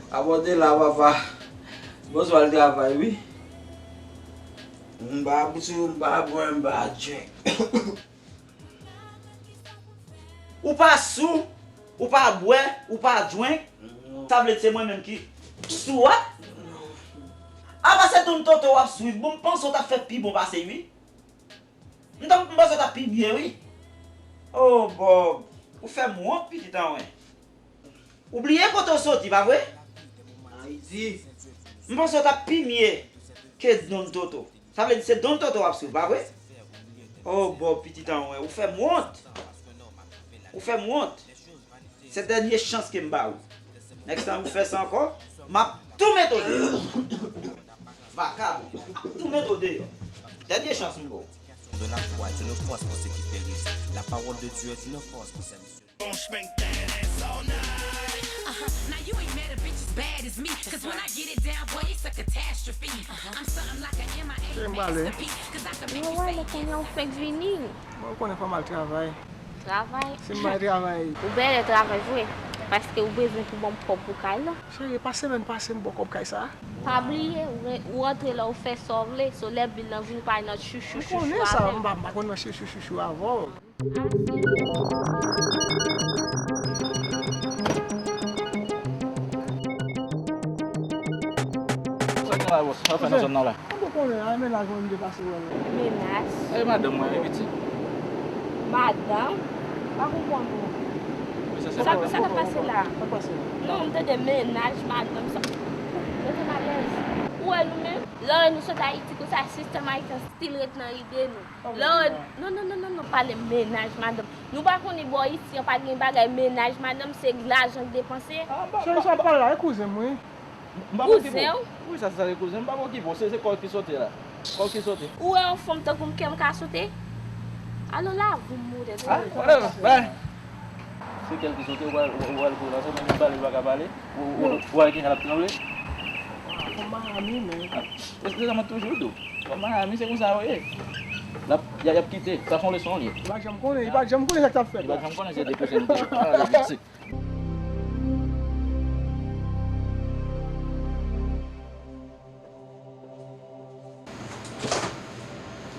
Abòne la, papa. Bonswa, al travay, wi. M pa bouti, m pa bwè, m pa dwenk. Ou pa sou, ou pa bwè, ou pa dwenk. Sa vle di se mwen menm ki sou a? Apa se Don Toto w ap swiv. Bon, m panse w t ap fè pi bon pase, wi. M t ap, m panse w t ap pi byen, wi. Oh, Bob, ou fè m wont, pitit an mwen. Ou bliye kote w soti, pa vre? Ayiti. M panse w t ap pi mye ke Don Toto. Sa vle di se Don Toto w ap swiv, pa vre? Oh, Bob, pitit an mwen, ou fè m wont. Ou fè m wont. Se dènye chans ke m ba ou. Next time ou fè sa ankò, m ap tou mete w deyò. Vakabon, m ap tou mete w deyò. Dènye chans m ba w. De la foi est une force pour ceux qui périssent. La parole de Dieu est une force pour celles qui se Gon spank that ass all night. Uh-huh. Now you ain't mad a bitch as bad as me. Cause when I get it down, boy, it's a catastrophe. Uh-huh. I'm something like a M I A masterpiece. Cause I can make you say yes. Mwen wè lè kounye a ou fèk vini. Mwen konnen fò m al travay. Travay? Si m pa travay. Ou bèlè travay vre. Paske ou bezwen pou ban m kòb pou kay la. Cheri, pase menm pase m ba w kòb kay sa. Pa bliye, ou re-, ou rantre la, ou fè sa w vle. So lè bil lan vini, ou pa nan chouchou chouchou avè m. Ou konnen sa, m pa, m pa konn nan chouchou chouchou avè w. Sa k gen la, bòs? Sa w fè nan zòn nan la? Mwen konnen, a, mennaj mwen m te pase wè l. Mennaj? E madanm mwen, e pitit. Madanm? Pa konprann ou. Wi, sa se madanm. Sa k ap pase la? Sa k pase la? Non, m tande mennaj, madanm, sa. Mete m alèz. Ou wè nou menm? Lè nou sot Ayiti konsa, sistèm ayisyen still ret nan ide nou. Lè, non, non, non, non, non, pale mennaj, madanm. Nou pa konnen bò isi an pa gen bagay mennaj, madanm, se lajan k depanse. Cheri, sa w ap pale la, e kouzen m, wi. M pa okipe w. Kouzen w? Wi, sa, sa se kouzen m. M pa okipe w. Se, se kò ki sote la. Kò ki sote. Ou wè yon fanm tankou m, kè m ka sote? Alò, lavi m modè. Ah, whatever. Bye. Se kè l ki sote, ou pral, ou, ou pral kou la. Se menm pale, ou pa ka pale. Ou, ou, ou wè kè l ap tranble. Fanm Miami, men. Eskize mwen toujou di w. Fanm Miami, se konsa yo ye. L ap, y a, y ap kite. Sa se yon leson l ye. Li pa janm konnen, li pa janm konnen sa k t ap fèt la. Li pa janm konnen se depi se m te ale viti.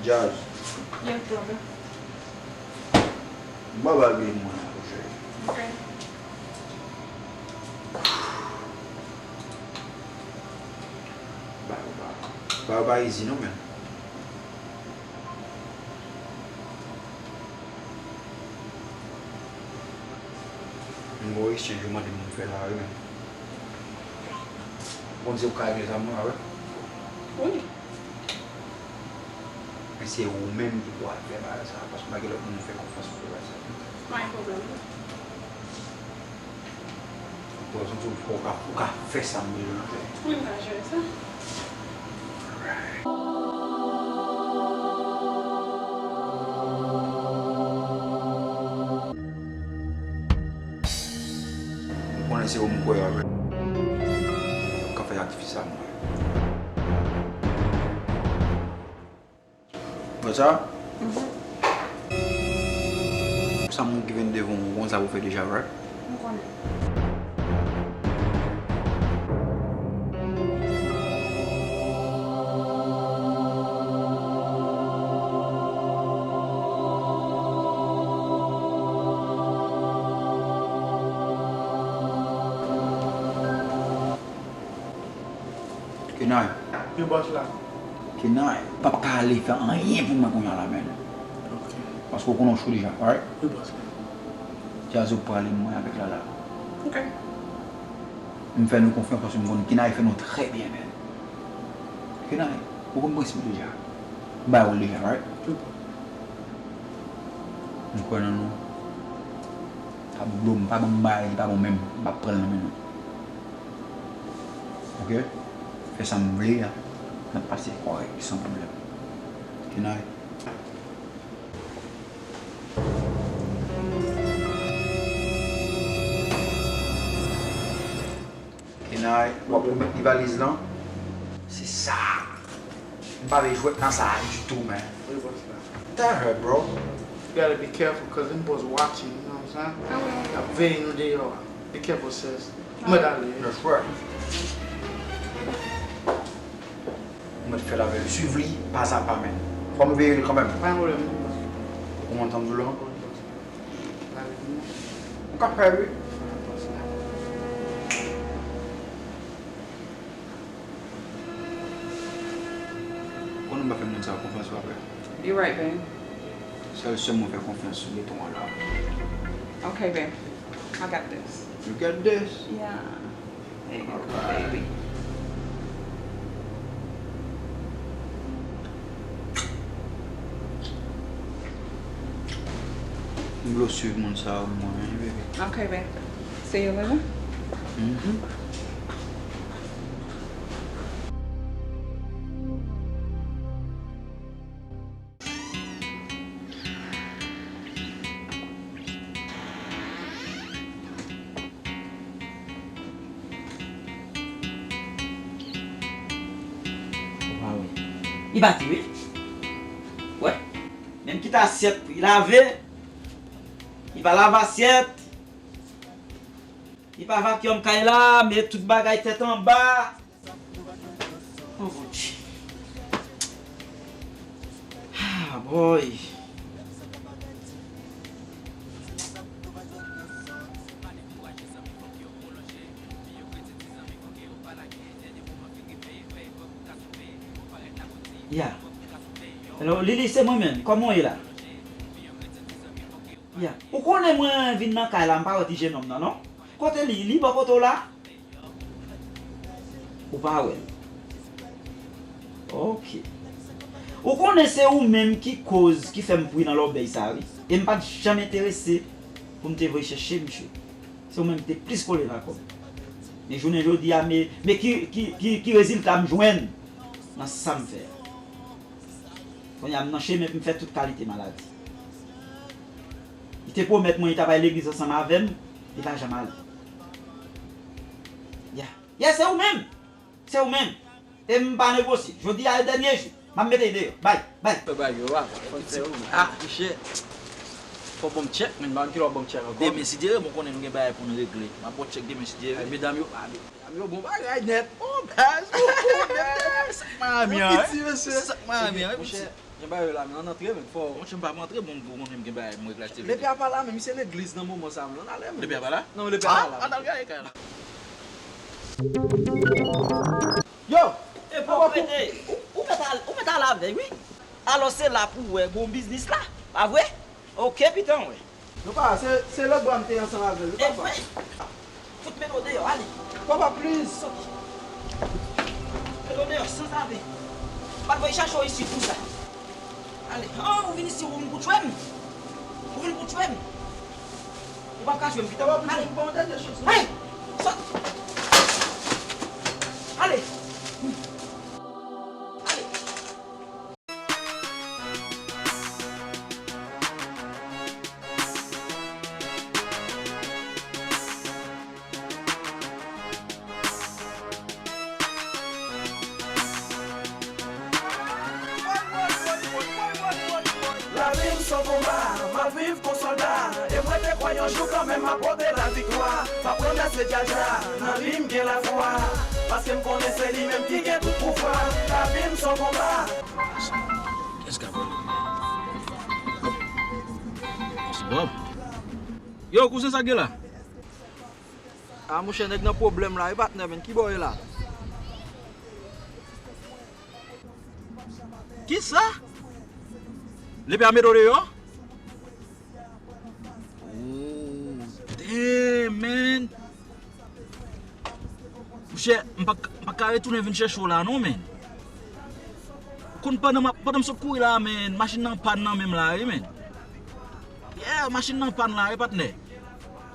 Jazz. Yes, brother. M pa ba l bliye mwen non, cheri. Ok. Ba yo pa, ba yo pa easy non, men. Yon bon exchange yo mande m fè la, wi, men. Bon, di w ka regle zam nan, wi. Wi. Men se ou menm ki pou al fè bagay sa, paske m pa gen lòt moun m fè konfyans pou fè bagay sa. Pa gen pwoblèm, non. Ou santi w fò, ou ka, ou ka fè sa m bezwen fè. Wi, m ka jere sa. Alright. M konnen se ou m kwè a, wi. Ou ka fè sakrifis sa pou mwen. Wè sa? Mhm. Sa moun ki vin devan w, ou konn sa pou fè deja, right? M konnen. Kenay. Wi, bòs la. Kenay, p ap ka ale fè anyen pou mwen kounye a la, man. Ok. Paske w konnen w cho deja, right? Wi, bòs la. Jazz ou prale mwen avèk Lala. Ok. M fè nou konfyans paske m konnen Kenay fè nou trè byen, man. Kenay, ou konn prensip ou deja. M bay wòl deja, right? Wi, bòs. M kwè nan nou. Sa dlo m pa ban m bagay ki pa bon menm, m p ap pran l nan men nou. Ok? Fè sa m vle a, n ap pase kòrèk, san pwoblèm. Kenay. Kenay, w ap remèt li valiz lan? Se sa. M pa vle jwèt nan sa a ditou, man. Wi, bòs la. Tell her, bro. You gotta be careful, 'cause them boys watching, you know what I'm saying? Y ap veye nou deyò a. Be careful, sis. Mwen ale. Yes, sir. Ou mèt fè l avè l. Swiv li pa a pa, men fò m veye l kanmenm. Pa gen pwoblèm, non, bòs. Ou konprann sa m di w la? Ou ka fè, wi. Konnen m pa fè moun sa yo konfyans, pa vre? You right, babe. Sèl sè mwen fè konfyans sou beton an la. Okay, babe. I got this. You got this? Yeah. There you go, baby. M vle w swiv moun sa yo mwen, wi, baby. Okay, babe. See you later. Mhm. Ou pa wè. Li pati, wi. Wè. Menm kit asyèt pou li lave. Li pa lave asyèt. Li pa vacuum kay la, met tout bagay tèt anba. Oh, Bondye. Ah, boy. Yeah. Hello, Lili, se mwen menm. Kòman w ye la? Yeah. Ou konnen mwen vin nan kay la, m pa wè ti jenòm nan, non? Kote li? Li bò kote w la? Ou pa wè l. Ok. Ou konnen se ou menm ki koz ki fè m pri nan lòbèy sa, wi. E m pa t janm enterese pou m te voye chèche misye. Se ou menm ki te plis kole nan kò m. Men jounen jodi a, men, men ki, ki, ki, ki rezilta m jwenn nan sa m fè a. Kounye a, m nan chemen pou m fè tout kalite maladi. Li te pwomèt mwen li t ap al legliz ansanm avè m, li pa janm ale. Ya. Ya, se ou menm! Se ou menm! E m pa negosye. Jodi a e dènye jou. M ap mete l deyò. Bay, bay. Fè bagay yo a, fò n fè yo. Ah, monchè. Fò w ban m tchèk, men m pa konn kilè w ap ban m tchèk ankò. Demen, si Dye vle, mwen konnen nou gen bagay pou n regle. M ap ba w tchèk demen, si Dye vle. Ay, medam yo, ah, medam yo bon bagay nèt. Oh, baz, oh, oh, nèt. Sa k Miami an, wi? Piti, mesye. Sa k Miami an, wi, piti. Monchè, gen bagay yo la, men ann antre, men fò. Monchè, m pa antre, bon, bon, bon, m gen bagay, m regle achte. Lepè a pa la, men misye legliz nan moman sa, men ann ale, men. Lepè a pa la? Non, lepè a pa la. Ann al gade kay la. Yo! E pòprete! Ou, ou mèt al, ou mèt al avè, wi. Alò, se la pou w wè bon biznis la, pa vre? Ok, pitan, wi. Non, pa, se, se lòt bwa m te ansanm avè l, wi, papa. Fout men l deyò, ale. Papa, please. Sòti. Men l deyò, sanzave. Pa t voye chache w isit pou sa. Ale. Oh, ou vin isit, ou vin pou tchwe m. Ou vin pou tchwe m. Ou p ap ka tchwe m, pitan. Papa, please, ale. Ou pa yon dènye chans, non? Hey! Sòti. Ale. Ale. Lavi m s on konba, m ap viv kon sòlda. E mwen te kwè yon jou kanmenm m ap pote laviktwa. M ap remèsye Djadja, nan li m gen lafwa. Paske m konnen se li menm ki gen tout pouvwa. Lavi m s on konba. Kiyès k ap rele m? Bob. Yo, kouzen, sa k gen la? Ah, monchè, nèg nan pwoblèm la, wi, patnè, men ki bò w ye la? Kisa? Lepè a mete w deyò? Oh, damn, man. Monchè, m pa, m pa ka retounen vin chèche w la, non, man. Ou konn pandan m ap, pandan m sot kouri la, man, machin nan pann nan men m la, wi, man. Yeah, machin nan pann la, wi, patnè.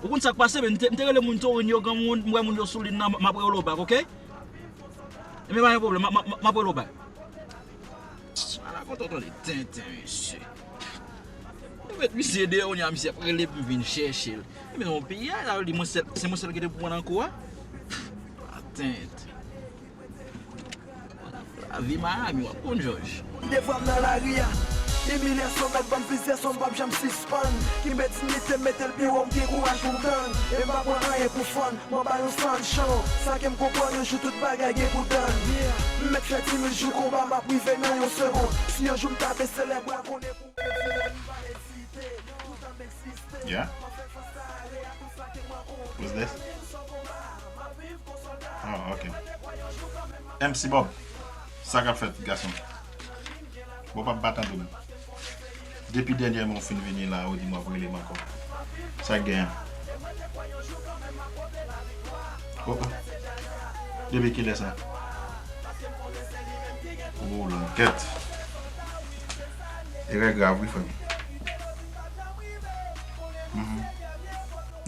Ou konn sa k pase, man, m te, m te rele moun Torin yo, granmoun, m wè moun yo sou liy nan, m ap rele w back, ok? Ebyen, pa gen pwoblèm, m, m, m, m ap rele w back. Ala Fò w tande tenten, mesye. Yo met misye deyò, kounye a misye ap rele pou m vin chèche l. Men yon peyi a, sa vle di mwen sèl, se mwen sèl ki te pou pran nan kou a. Atant. Lavi Miami, w ap konn, Jòj. Devwa m nan lari a. Imilyasyon, mèt ban m plizyè sòm, m p ap janm sispann. Kenbe diyite m, mete l pi wo, m gen kouraj pou m tann. E m pa pran anyen pou fann, m anba yon sann chan. Sa ke m konprann, yon jou tout bagay gen pou tann. M mèt fè di mil jou konba, m ap rive nan yon segonn. Si yon jou m ta bese lèbra, konnen pou m pèdi, m pa ezite. Toutan m egziste. Yeah. M ap fè fas a ale a tout sa ke m rankontre. What's this? Oh, ok. M C Bob, sa k ap fèt, gason? Bob ap bat an tou menm. Depi dènyèman w fin vini la, ou di m w ap rele m ankò. Sa k genyen? Oh, oh. Depi kilè sa? Oh, langèt. Erè grav, wi, frè m. Mhm.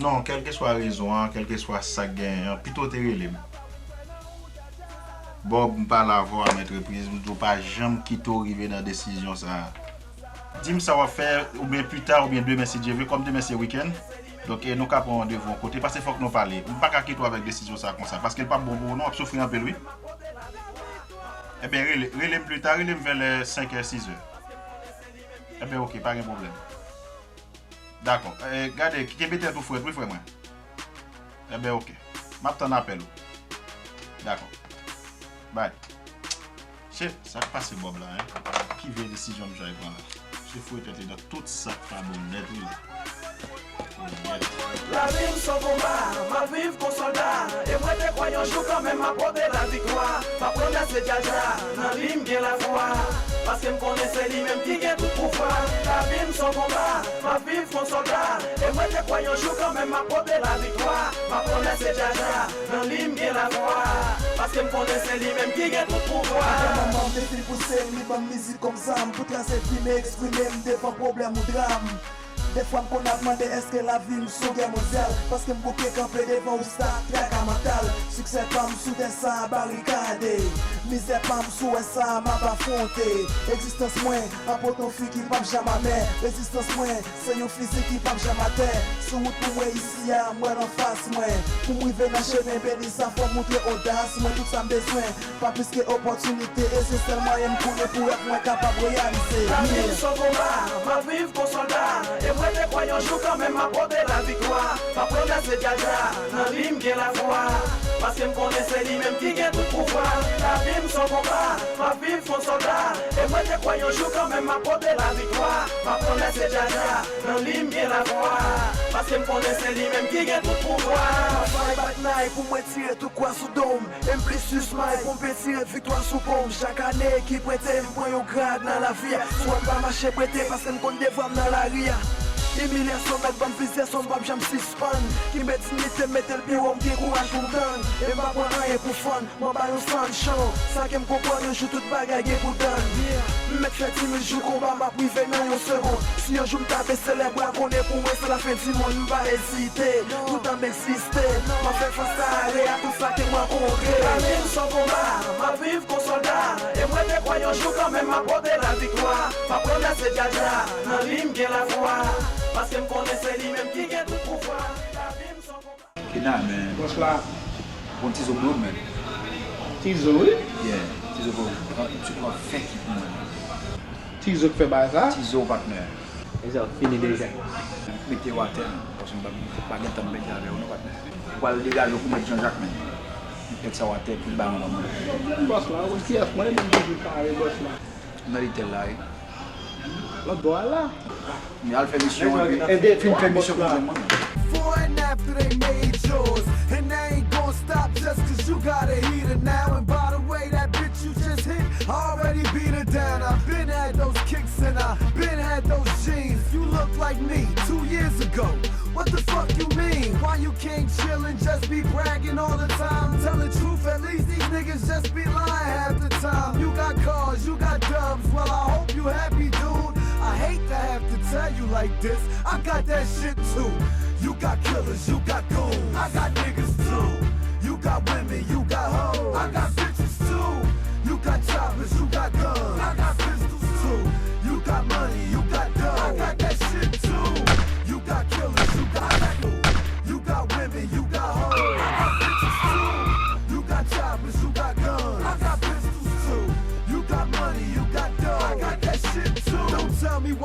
Non, kèlkeswa rezon an, kèlkeswa sa k genyen an, pito w te rele m. Bob, m pale avè w a maintes reprises, m di w pa janm kite w rive nan desizyon sa a. Di m sa w ap fè, oubyen pita, oubyen demen si Dye vle, kòm demen se wikenn, donk, e, nou ka pran randevou yon kote, paske fòk nou pale. M pa ka kite w avèk desizyon sa a konsa, paske l p ap bon pou ou non, w ap soufri anpil, wi. Ebyen, rele, rele m pita, rele m vè lè senk è, sis è. Ebyen, oke, pa gen pwoblèm. Dakò. E, gade, kenbe tèt ou frèt, wi, frè mwen. Ebyen, oke. M ap tann apèl ou. Dakò. Bye. Shit, sa k pase Bob la, en? Ki vye desizyon misye al pran la? Misye foure tèt li nan tout sa k pa bon nèt, wi, la. Oh, yeah. Lavi m s on konba, m ap viv kon sòlda. E mwen te kwè yon jou kanmenm m ap pote laviktwa. M ap remèsye Djadja, nan li m gen lafwa. Paske m konnen se li menm ki gen tout pouvwa. Lavi m s on konba, m ap viv kon sòlda. E mwen te kwè yon jou kanmenm m ap pote laviktwa. M ap remèsye Djadja, nan li m gen lafwa. Paske m konnen se li menm ki gen tout pouvwa. Depi manman m te fin pouse m, li ban m mizik kòm zam pou trase vi m e eksprime m devan pwoblèm ou dram. Defwa m konn ap mande èske lavi m s on gè mondyal, paske m bouke kanpe devan obstak, traka mantal. Siksè pa m sou tè sa a barikade. Mizè pa m sou wè sa a m ap afwonte. Egzistans mwen, anpòt yon fi ki p ap janm amè. Rezistans mwen, se yon fizik ki p ap janm atè. Sou wout pou mwen isi a, m wè l anfas mwen. Pou m rive nan chemen beni sa, fò m montre odas mwen. Tout sa m bezwen, pa plis ke opòtinite. E se sèl mwayen m konnen pou rèv mwen kapab reyalize. Lavi m s on konba, m ap viv kon sòlda. E mwen te kwè yon jou kanmenm m ap pote laviktwa. M ap remèsye Djadja, nan li m gen lafwa. Paske m konnen se li menm ki gen tout pouvwa. Lavi m s on konba, m ap viv kon sòlda. E mwen te kwè yon jou kanmenm m ap pote laviktwa. M ap remèsye Djadja, nan li m gen lafwa. Paske m konnen se li menm ki gen tout pouvwa. Fay bat nay pou mwen tire tout kwa sou do m. E m plis sis may pou m pe tire viktwa sou po m. Chak ane ekip rete, m pran yon grad nan lavi a. Swè m pa mache prete, paske m konn devwa m nan lari a. Imilyasyon mèt ban m plizyè sòm, m p ap janm sispann. Kenbe diyite m, mete l pi wo, m gen kouraj pou m tann. E m pa pran anyen pou fann. M anba yon sann chan, sa ke m konprann, yon jou tout bagay gen pou tann. M mèt fè di mil jou konba, m ap rive nan yon segonn. Si yon jou m ta bese lèbra, konnen pou mwen se lafen di monn, m pa ezite. Toutan m egziste, m ap fè fas a ale a tout sa ke m rankontre. Lavi m s on konba, m ap viv kon sòlda. E mwen te kwè yon jou kanmenm m ap pote laviktwa. M ap remèsye Djadja, nan li m gen lafwa. Paske m konnen se li menm ki gen tout pouvwa. Lavi m s on konba. Kena, men. Bòs la. Bon, Tizo Blue, men. Tizo, wi? Yeah, Tizo Blue. An, an, an fè ki pou mwen. Tizo k fè bagay sa? Tizo, patnè. E sa fini deja. Mete w atè, men. Paske m pa, pa gen tan m pèdi avè w, non, patnè. Ou pral degaje w pou Mèt Jean Jacques, men. Nèg sa w atè, pou l ba yon lòt moun. Bòs la, ou konn kiyès mwen, li toujou pare, bòs la. Nan litèl la, wi. Lòt bò a la. Men al fè misyon an, wi. Ede fin fè misyon pou mwen. Foreign after they made yours. And they ain't gon' stop just 'cause you got a heater now. And by the way, that bitch you just hit already beat her down. I been had those kicks and I been had those jeans. You look like me two years ago. What the fuck you mean? Why you can't chill and just be bragging all the time? Tell the truth, at least these niggas just be lying half the time. You got cars, you got dubs, well, I hope you happy, dude. I hate to have to tell you like this, I got that shit too. You got killers, you got goons, I got niggas too. You got women, you got hoes, I got bitches too. You got choppers, you got guns, I got pistols too.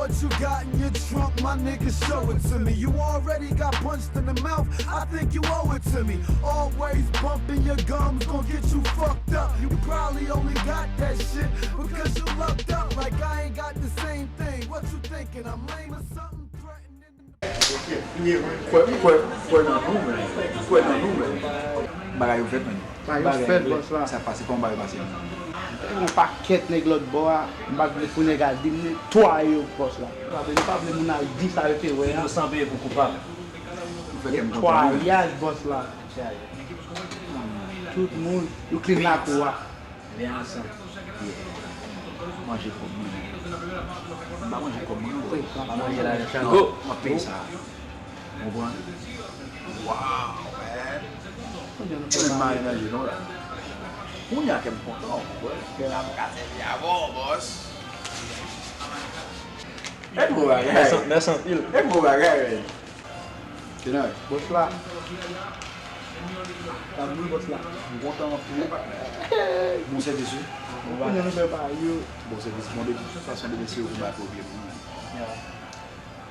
What you got in your trunk, my nigga, show it to me. You already got punched in the mouth, I think you owe it to me. Always bumping your gums, gon' get you fucked up. You probably only got that shit because you lucked up. Like I ain't got the same thing. What you thinking? I'm lame or something? Threatening. Kwè, kwè, kwè nan nou menm. Kwè nan nou menm. Bagay yo fèt menm. Bagay yo fèt, bòs la. Sa pase, kòman bagay pase? Te gen yon pakèt nèg lòt bò a, m pa t vle pou nèg a di m netwaye yo, bòs la. M pa vle, m pa vle moun al di sa yo te wè a. Inosan peye pou koupab. Netwayaj, bòs la. Tout moun, yo clean lakou a. Vin ansanm. Yeah. Manje kòb mwen. M pa manje kòb mwen, bro. M pa manje lajan sa. Go! M ap peye sa. Ou konprann? Wow, man. Ou menm mare nan je nou la. Kounye a kè m kontan, bro. Kè la m ka sèvi avè w, bòs. E gwo bagay. Mèsi, mèsi anpil. E gwo bagay, man. Bòs la. Sa boul bòs la. M kontan anpil. Bon sèvis, wi. Bon bagay. Bon sèvis. Bon, de tout fason, demen se yo ki bay pwoblèm, wi. Ya.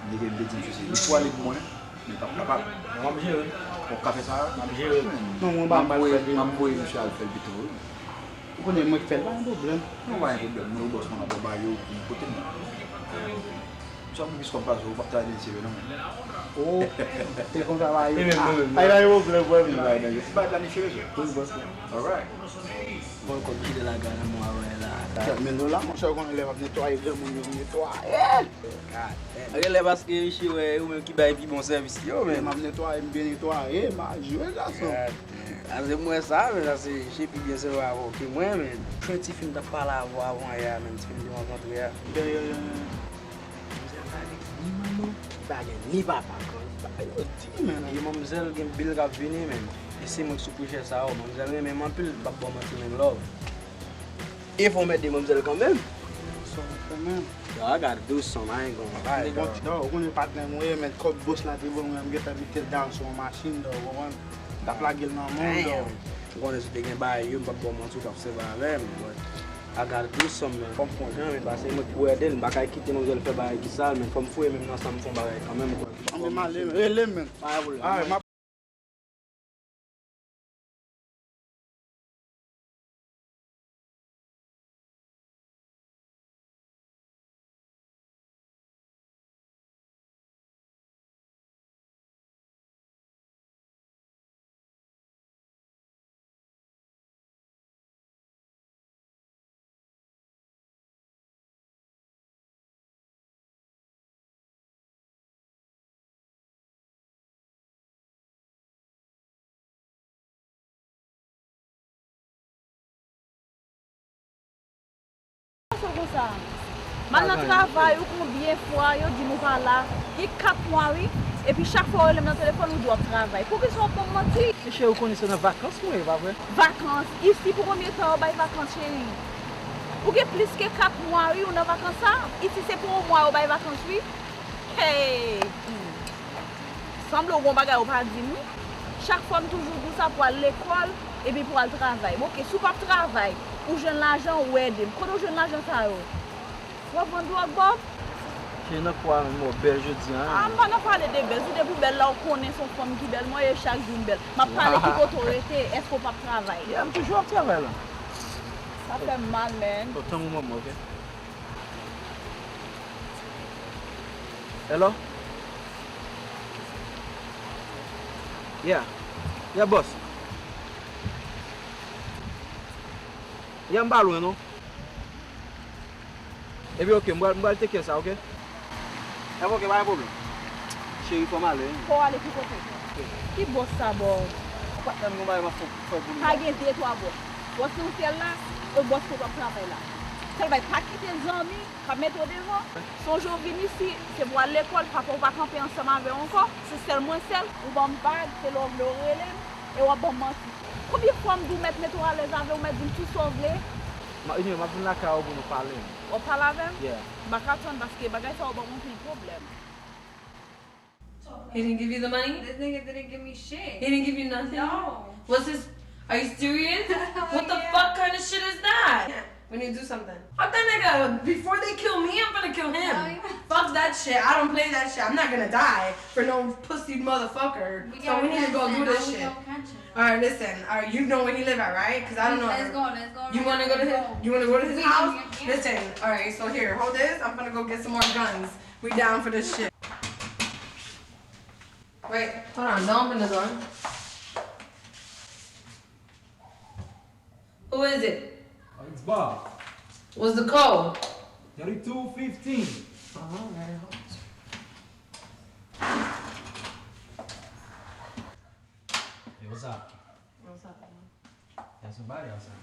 Nèg yo te di m sou se li pou ale pou mwen, men pa kapab. M ap jere. Ou ka fè sa? M ap jere. Non, mwen pa mal fè. M ap voye misye al fè l pito, wi. Ou konnen mwen k fè l, pa gen pwoblèm. Non, pa gen pwoblèm. Mwen, bòs mwen, ap ba yo, vin kote m. Sa moun ki sou kòm pase, ou p ap travay nan serye non. Oh, te konsa ba yo. Ah, pa gen pwoblèm, bro. Bay nan yo. Bay planifye, mesye. Wi, bòs la. Alright. Bon, kòm ki de la gana mwen avè la. Kèt men nou la, monchè, ou konnen lè m ap netwaye granmoun yo, m netwaye. Relè paske riche wè, ou menm ki bay pi bon sèvis yo, men. M ap netwaye, m byen netwaye, m a jwe, gason. Ase m wè sa, men sa se, se pi byen se wè avè w ke mwen, men. Jwenn ti fi m t ap pale avè w avan yè a, menm ti fi m te rankontre a. Yeah, yeah, yeah, yeah. Manzèl pa gen ni manman, li pa gen ni papa, kan li pa yo di, men. E manzèl gen bil k ap vini, men. E se mwen k sou pwojè sa, o, manzèl renmen m anpil, m p ap ba w manti, men love. E fò m ede manzèl kanmenm. Sa w fè menm? Yo, I gotta do something, I ain't gonna lie, dog. Ou konnen patnè m ou ye, men kòb bòs la te ban mwen, m gentan mete l down sou yon machin, dog, ou konprann? M t ap lage l nan men w, dog. Damn. Ou konnen si w te gen bagay yo, m p ap ba w manti, w t ap sèvi avè m, but I gotta do something, man. Fò m fè yon jan, men, paske mwen k pou ede l, m pa ka kite manzèl fè bagay ki sal, men fò m fouye men m nan san m fè yon bagay kanmenm, ou konprann? Anben m ale, rele m, men. Pa gen pwoblèm. Alright, m ap Sa konsa? M al nan travay, ou konbyen fwa yo di m ou pa la? Gen kat mwa wi. Epi chak fwa yo rele m nan telefòn, ou di w ap travay. Poukisa w ap ban m manti? Cheri, ou konnen se nan vakans mwen ye, pa vre? Vakans? Isi pou konbyen tan yo bay vakans, cheri? Ou gen plis ke kat mwa wi, ou nan vakans sa. Isi se pou yon mwa yo bay vakans wi. Hey! Sanble w gon bagay ou pa di m wi. Chak fwa m toujou di w sa pou al lekòl, epi pou al travay. Bon, oke, si w p ap travay, ou jwenn lajan, ou ede m. Kote w jwenn lajan sa yo? W ap vann dwòg, Bob? Cheri, nan kwa menm, ou bèl jodi a. Ah, m pa nan pale de bèl. Si w te pou bèl la, ou konnen se yon fanm ki bèl. Mwen, e chak jou m bèl. M ap pale ki kote w rete, èske w p ap travay? Yeah, m toujou ap travay la. Sa fè m mal, man. So, tann yon moman, oke? Hello? Yeah. Yeah, boss. Yeah, m pa lwen, non. Epi, oke, m pral, m pral take care sa, oke? Epi, oke, pa gen pwoblèm. Cheri, fò m ale, wi. Fò w ale ki kote? Ki bòs sa, bòs? Patnè m, gon bagay m ap fè, fè pou li. Pa gen de twa bòs. Bòs se yon sèl la, e bòs kote w ap travay la. Sèl bagay, pa kite zanmi k ap mete w devan. Sonje w vin isi, se pou w al lekòl, papa w pa kanpe ansanm avè w ankò. Se sèl mwen sèl, ou ban m vag, se lè w vle w rele m, e w ap ban m manti. Konbyen fwa m di w mèt mete w alèz avè w, mèt di m tout sa w vle? Ma, anyway, m ap vin lakay ou pou nou pale. W ap pale avè m? Yeah. M pa ka tann paske bagay sa yo ban m anpil pwoblèm. He didn't give you the money? This nigga didn't give me shit. He didn't give you nothing? No. What's his, are you serious? What the fuck kind of shit is that? We need to do something. Fuck that nigga. Before they kill me, I'm gonna kill him. Oh, yeah. Fuck that shit. I don't play that shit. I'm not gonna die for no pussy motherfucker. So we need to go do this shit. All right, listen. All right, you know where he live at, right? Cause I don't know. Let's go. Let's go. You wanna go to his? You wanna go to his house? Listen. All right. So here, hold this. I'm gonna go get some more guns. We down for this shit. Wait. Hold on. Don't open the door. Who is it? Uh, it's Bob. What's the code? Thirty-two fifteen. Oh, all right. Hey, what's up? What's up, man? There's somebody outside.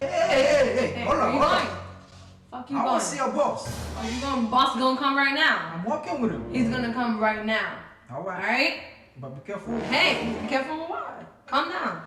Hey, hey, hey, hey, hold on, hold on. Fuck you going? I wanna see your boss. Oh, you going? Boss gonna come right now. I'm walking with him. He's gonna come right now. All right. All right? But be careful. Hey, be careful with what? Calm down.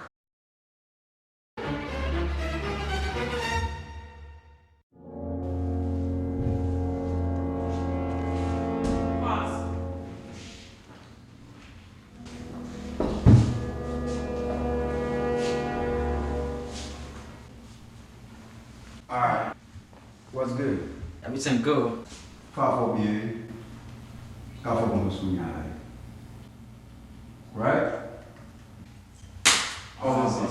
Alright. What's good? Everything good. Ka fò byen. Ka fò bon sou mwen. Right? Kòman sa?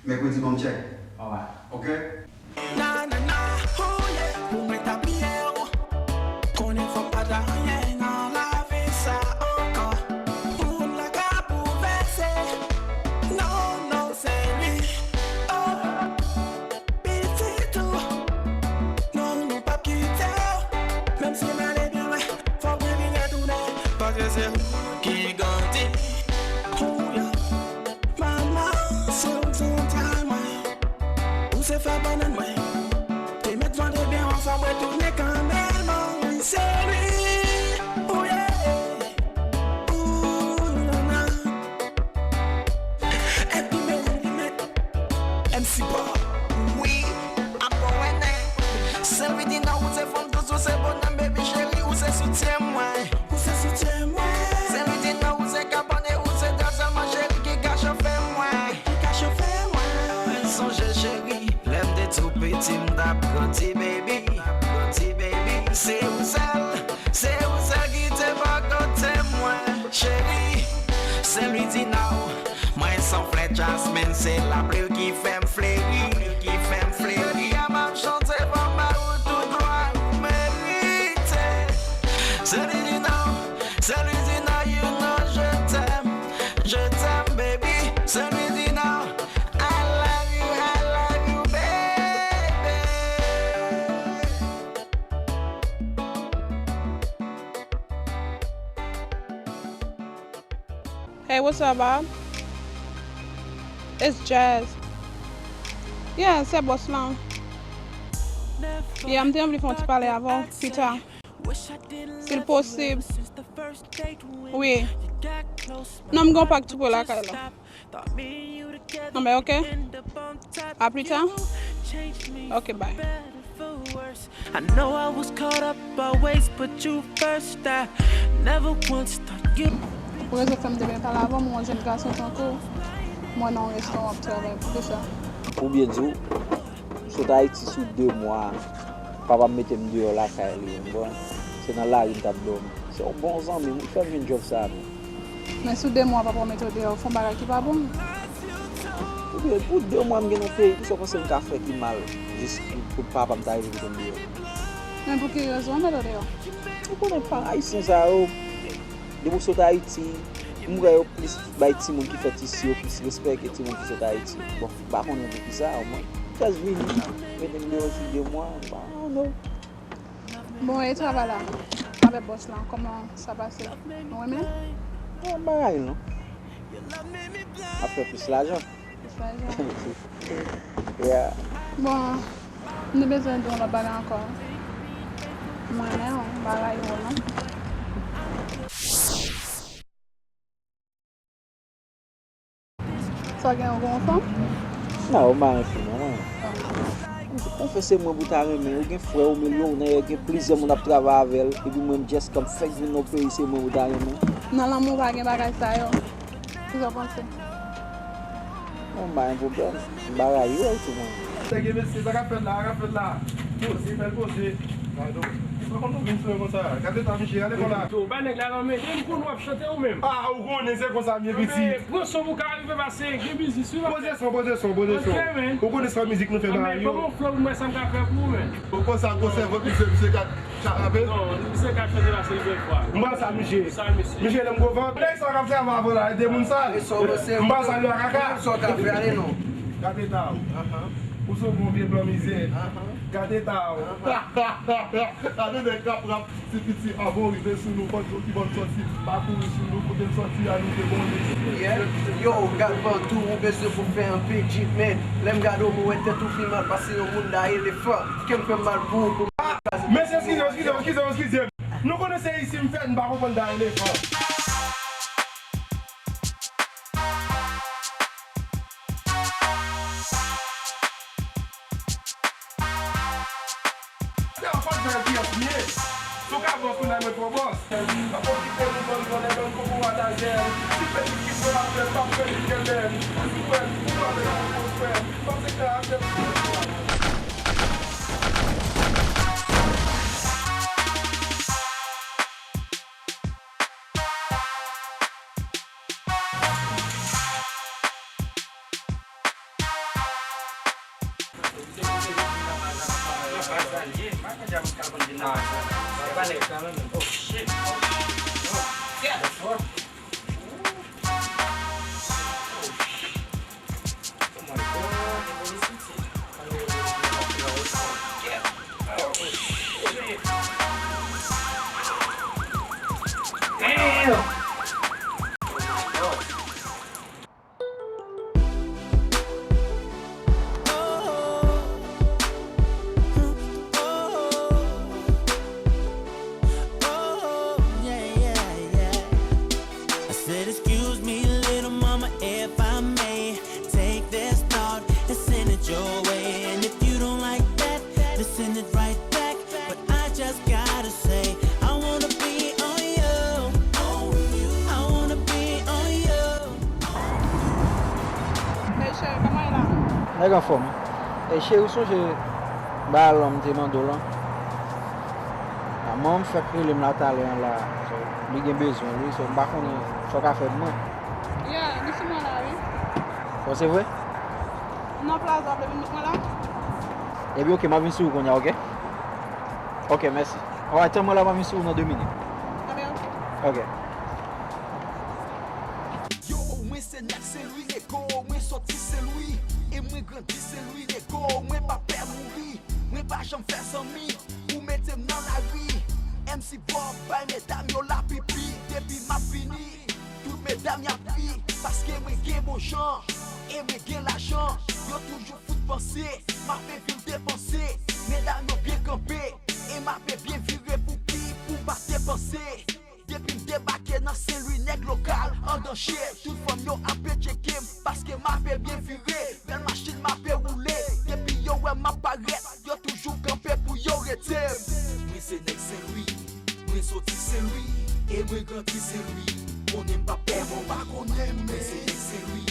Mèkredi ban m tchèk. Alright. Ok? Na, na, na, oh yeah, pou mwen ta bliye w. Konnen fò m pa ta anyen nan lavi sa ankò. Moun la ka bouleverse. Non, non, se li. Oh. Pitit ou, non, nou p ap kite w. Menm si m ale byen lwen, fò w byen vin retounen. Paske se ou ki grandi. Ou ye manman, se ou ki se zantray mwen. Ou se flè bannann mwen. Te mèt vante byen anfòm, retounen kanmenm. Wi, se li. Ou ye. Ou, nanana. Epi men, men, M C Bob. Wi, ap bon wè nèg. Sèl Vidina, ou se fanm dous, ou se bonèm, baby cheri, ou se soutyen mwen. Ou se soutyen mwen. Sèl Vidina, ou se kabann e ou se dèzè mwen, cheri, ki ka chofe mwen. Ki ka chofe mwen. Mwen sonje cheri, lè m te tou piti, m t ap grandi, baby. Grandi, baby. Se ou sèl. Se ou sèl ki te bò kote mwen, cheri. Sèl Vidina, mwen se yon flè jasmin, se lapli ki fè m fleri, ki fè m fleri. Jodi a m ap chante pou m ba ou tout glwa ou merite. Sèl Vidina, sèl Vidina, you know je t'aime, je t'aime, baby. Sèl Vidina, I love you, I love you, baby. Hey, what's up, Bob? It's Jazz. Yeah, se bòs lan. Yeah, m te anvi fè yon ti pale avè w pita. Si l posib. Wi. Non, m gen yon pak tou pre lakay la. Anben, ok. A pli ta. Ok, bye. I know I was caught up always, but you first. I never once thought you. Pou rezon fè m te byen pale avè w, yon jèn gason tankou w, mwen nan yon restoran w ap travay, poukisa? Pou byen di w, m sot Ayiti sou de mwa, papa m mete m deyò lakay li, w konprann? Se nan lari m t ap dòmi. Se yon bon zanmi m, li fè m jwenn djòb sa a menm. Men sou de mwa papa w mete w deyò, w fè yon bagay ki pa bon. Pou de, pou de mwa m gen nan peyi, kisa w panse m ka fè ki mal? Jis pou, pou papa m ta rive mete m deyò. Men pou ki rezon yo mete w deyò? Ou konnen pa ayisyen sa yo, depi w sot Ayiti, m wè yo plis bay timoun ki fèt isi, yo plis respè ke timoun ki sot Ayiti. Bon, m pa konnen poukisa, mwen, jis vini, mete m deyò sou de mwa, m pa, I don't know. Bon, e travay la avèk bòs lan, kòman sa pase? Ou renmen l? Bon, bagay non. Ap fè plis lajan. Plis lajan. Yeah. Bon, nou bezwen di yon lòt bagay ankò. Mwen renmen w, bagay ou non. Sa gen yon gwo fanm? Non, ou mari fi mwen, non. Anfen, se mwen pou ta renmen. Ou gen frè w, milyownè, gen plizyè moun ap travay avè l, epi mwen m just kanpe fèk vin nan peyi, se mwen pou ta renmen. Nan lanmou pa gen bagay sa yo. Kisa w panse? Mwen m pa gen pwoblèm. M pa rayi w tou mwen. Nèg e mesye, sa k ap fèt la, sa k ap fèt la. Poze, bèl poze. Gade w. Ou pa konn nou vin sou mwen konsa. Gade ta, miche, gade kò la. Yo, bay nèg la lanmen. Depi m konn w ap chante ou menm. Ah, ou konnen se konsa m ye, piti. Pran son pou ka rive pase, gen biznis wi. Poze son, poze son, poze son. Ok, man. Ou konnen se pa mizik nou fè bagay yo. Ban m yon flow pou m wè sa m ka fè pou ou, man. Ou konsa, gwo sèvant, misye, misye ka Charape? Non, misye ka chante la se yon fwa. M pa sal misye. Sal misye. Misye lè m gwo vant. Nèg sa k ap travay avè w la, e de moun sal. M pa sal yo a kaka. Sa w ka fè ale non. Gade ta w. Ou se yon bon vye blan mizè. Gade ta w. Gade nèg k ap rap, ti piti avan w rive sou nou, fòk yo ki ban n sòti, pa kouri sou nou, kote n sòti a nou te konnen. Yeah. Yo, gad Vantou, ou bezwen pou fè anpil jip, men lè m gade w, mwen wè tèt ou pi mal pase yon moun da elefan. Kè m fè m mal pou ou, pou Mesye, eskize m, eskize m, eskize m, eskize m. Nou konnen se isi m fèt, m pa konprann da elefan. Yo, fòk jan piyès m ye. Si w ka bòs, kounye a mwen twò bòs. Pa okipe nou, bann vòlè, bann kokorat a zèl. Si pèdi ki fè apèl, pa pèdi kèlèm. Si w wè m, ou pa vle pou frè m. Panse karatè. I said, excuse me, little mama, if I may take this thought and send it your way. And if you don't like that, then send it right back. But I just gotta say, I wanna be on you. I wanna be on you. Hey, cheri, kòman w ye la? Nèg anfòm. Ey, cheri, ou sonje bagay lan m te mande w lan? A, manman m fèk rele m la talè an la. So, li gen bezwen wi, so m pa konnen sa w ka fè pou mwen. Yeah, li sou mwen la, wi. Bon, se vre? Nan plaza, w vle vin met mwen la? Ebyen, oke, m ap vin sou ou kounye a, oke? Oke, mèsi. Alright, tann mwen la, m ap vin sou ou nan de minit. Ebyen, oke. Oke. Yo, mwen se nèg Sen Lwi, nego, mwen soti Sen Lwi, e mwen grandi Sen Lwi, nego, mwen pa pè mouri, mwen pa janm fè zanmi, ou mete m nan lari, M C Bob bay medam yo lapipi, depi m ap vini, tout medam y ap ri, paske mwen gen bon jan, e mwen gen lajan, yo toujou fout panse, m ape vin depanse, medam yo byen kanpe, e m ape byen vire pou ki, pou m pa depanse. Depi m debake nan Sen Lwi, nèg lokal an danje. Tout fanm yo ape tcheke m, paske m ape byen vire. Bèl machin m ape woule. Depi yo wè m ap parèt, yo toujou kanpe pou yo rete m. Mwen se nèg Sen Lwi, mwen soti Sen Lwi, e mwen grandi Sen Lwi. Konnen m pa pè moun, pa konnen m. Mwen se nèg Sen Lwi,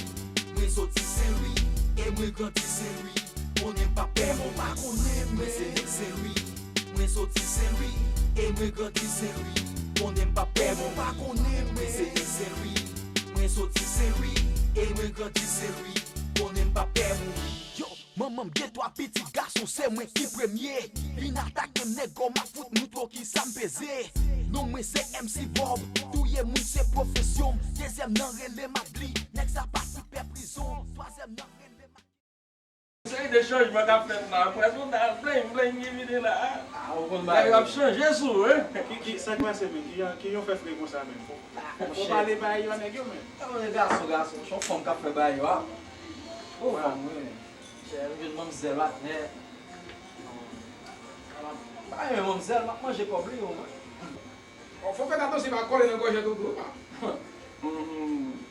mwen soti Sen Lwi, e mwen grandi Sen Lwi. Konnen m pa pè moun, pa konnen m. Mwen se nèg Sen Lwi, mwen soti Sen Lwi, e mwen grandi Sen Lwi. Konnen m pa pè moun, pa konnen m. Mwen se nèg Sen Lwi, mwen soti Sen Lwi, e mwen grandi Sen Lwi. Konnen m pa pè moun. Yo, manman m gen twa pitit gason, se mwen ki premye. Vin atake m, nego, m ap fout moutre w kisa m peze. Non mwen se M C Bob, touye moun se pwofesyon m. Dezyèm nan rele Madli, nèg sa pa fout pè prizon. Twazyèm nan rele Madli. Seri de chanjman k ap fèt la. Prèske w ta blenj blenj ki vini la. Nèg yo ap chanje sou ou, wi. Ki, ki, sa k pase menm? Ki, ki yo fè fre konsa menm? Fò, fò pale bagay yo a nèg yo menm. Sa yon gason, gason, se yon fanm k ap fè bagay yo a. O fanm, wi. Chè, m jwenn manmzèl la nèt. Pa renmen manmzèl, m ap manje kòb li, wi, mwen. Bon, fò fè tatansi pa kole nan gòj tou tou pa.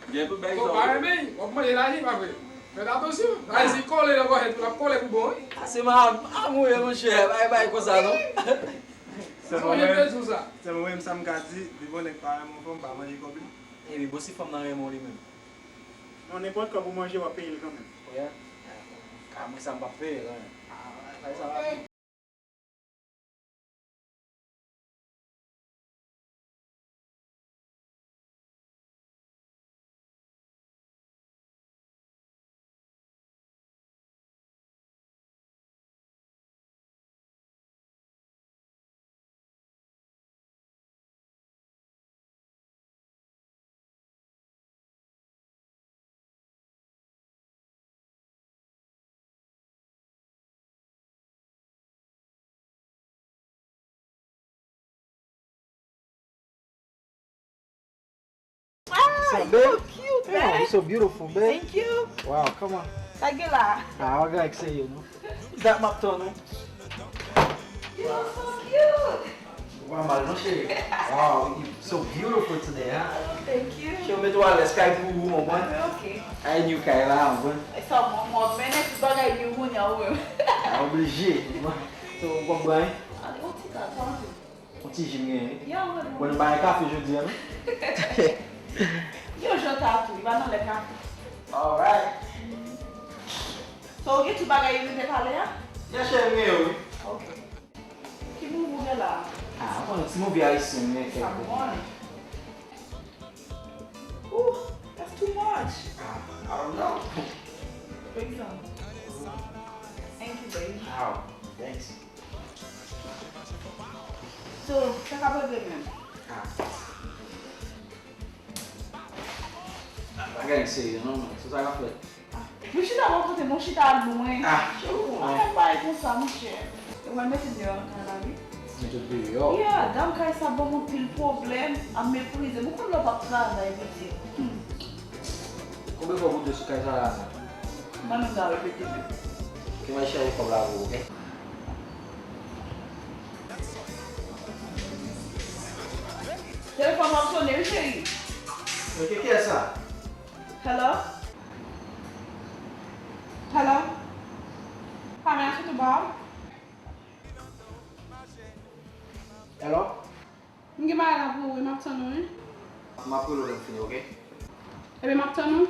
Gen tout bagay sa. Fò pa renmen, w ap manje lajan, pa vre? Fèt atansyon. Ayiti kole nan gòjèt ou, l ap kole pou bon, wi. A, se ma, a, mwen, monchè, bay, bay konsa, non? Sèlman mwen, sèlman mwen, sa m ka di, depi yon nèg pa renmen yon fanm, pa manje kòb li. Epi bon, si fanm nan renmen w li menm? Non, nenpòt kòb ou manje, w ap peye l kanmenm. Yeah. Ka mwen sa m p ap peye l, hein. Ah, bay sa la. Ah, you're so cute, man. You're so beautiful, babe. Thank you. Wow, come on. Sa gen la. Ah, I gotta say you know. That m ap tann ou. You look so cute. Ou pa mal non cheri. Wow, you so beautiful today, ha? Oh, thank you. Cheri, ou mete w alèz, kay pou ou, ou konprann? Ok. Ay, new kay la, ou konprann? E sa, mwen, mwen, mennen tout bagay new kounye a, ou menm. A, oblije. So, ou konprann? Ale, yon ti ka, sa anvi. Yon ti ji m genyen, wi. Ya, ou konprann? Bon, nou pa gen kafe jodi a, non? Yon jan tatou, li pa nan lè kafe. Alright. So, ou gen tout bagay yo nou te pale a? Ya, cheri, m gen yo, wi. Ok. Ki move ou gen la? Ah, ou konnen ti move ayisyen, men kèk. Sa bon. Ooh, that's too much. Ah, I don't know. Bring some. Thank you, baby. Wow, thanks. So, sa k ap regle menm? Ah. Bagay serye non, man. So, sa k ap fèt? Mwen chita bò kote, mwen chita lwen. Ah, cheri, ou konnen. Ou pa ka bay konsa, monchè. Ou wè mete deyò an kay la, wi. Mete deyò? Yeah, dam kay sa ban m anpil pwoblèm, ap meprize m. Ou konn lè w p ap travay, pitit. Hmm. Konbyen fwa w boute sou kay sa la, non? Mwen menm m ta repete menm. Ke m al chache kòb la pou ou, oke? Telefòn m ap sonnen, wi, cheri. Ok, kiyès sa? Hello? Hello? Kamera sou tou ba w? Hello? M gen bagay la pou ou, wi, m ap tann ou, wi. M ap rele w lè m fini, oke? Ebyen, m ap tann ou.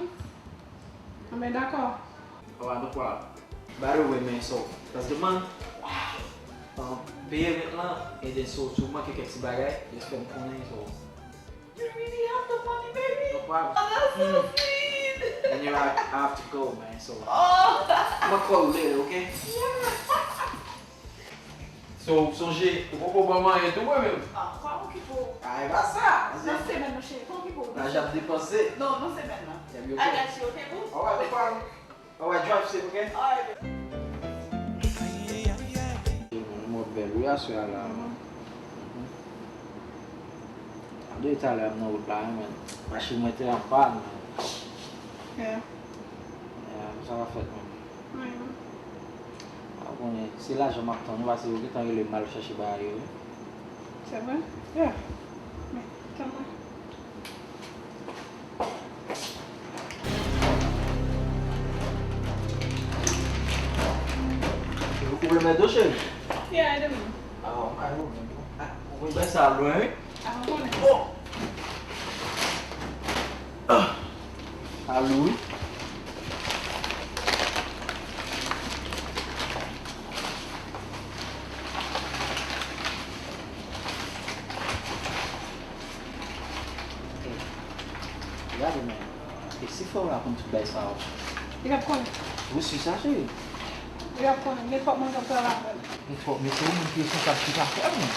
Anben, dakò. Alright, no problem. By the way, man, so, that's the man. Um, peye rent lan, and then, so, si w manke kèk ti bagay, just fè m konnen, so. You really have the money, baby? No problem. Oh, that's so sweet. And you have, I have to go, man, so. Oh. I'ma call you later, okay? Yeah. So, sonje, ou poko ban m anyen tou, mwen menm? Ah, pa okipe w. Ah, e pa sa. Nan semèn nan, cheri, pa okipe w. Lajan ap depanse. Non, nan semèn nan. I got you, okay, boo? Alright, no problem. Alright, drive safe, okay? Alright, baby. Mwen bèl wi aswè a la. Mhm. Ap de talè a m nan wout la, wi, men machin mwen te an pàn, men. Yeah. Yeah, sa va fèt, men. Wi, wi. A konnen, se lajan m ap tann, ou pa se yo gentan rele m al chache bagay yo, wi. Se vre? Yeah. Men, tann mwen. Ou remèd ou, cheri? Yeah, I do. Ah, ou ka remèd ou. Ah, ou bay sa lwen, wi. Ah, ou konnen. Oh! Ah. Sa lou, wi. Gade, men. E si frè w la konn tout bagay sa yo? Li p ap konnen. Ou si sa, cheri? Li p ap konnen. Nenpòt moun k ap travay avè l. Nenpòt, men se ou menm ki responsab tout afè, men.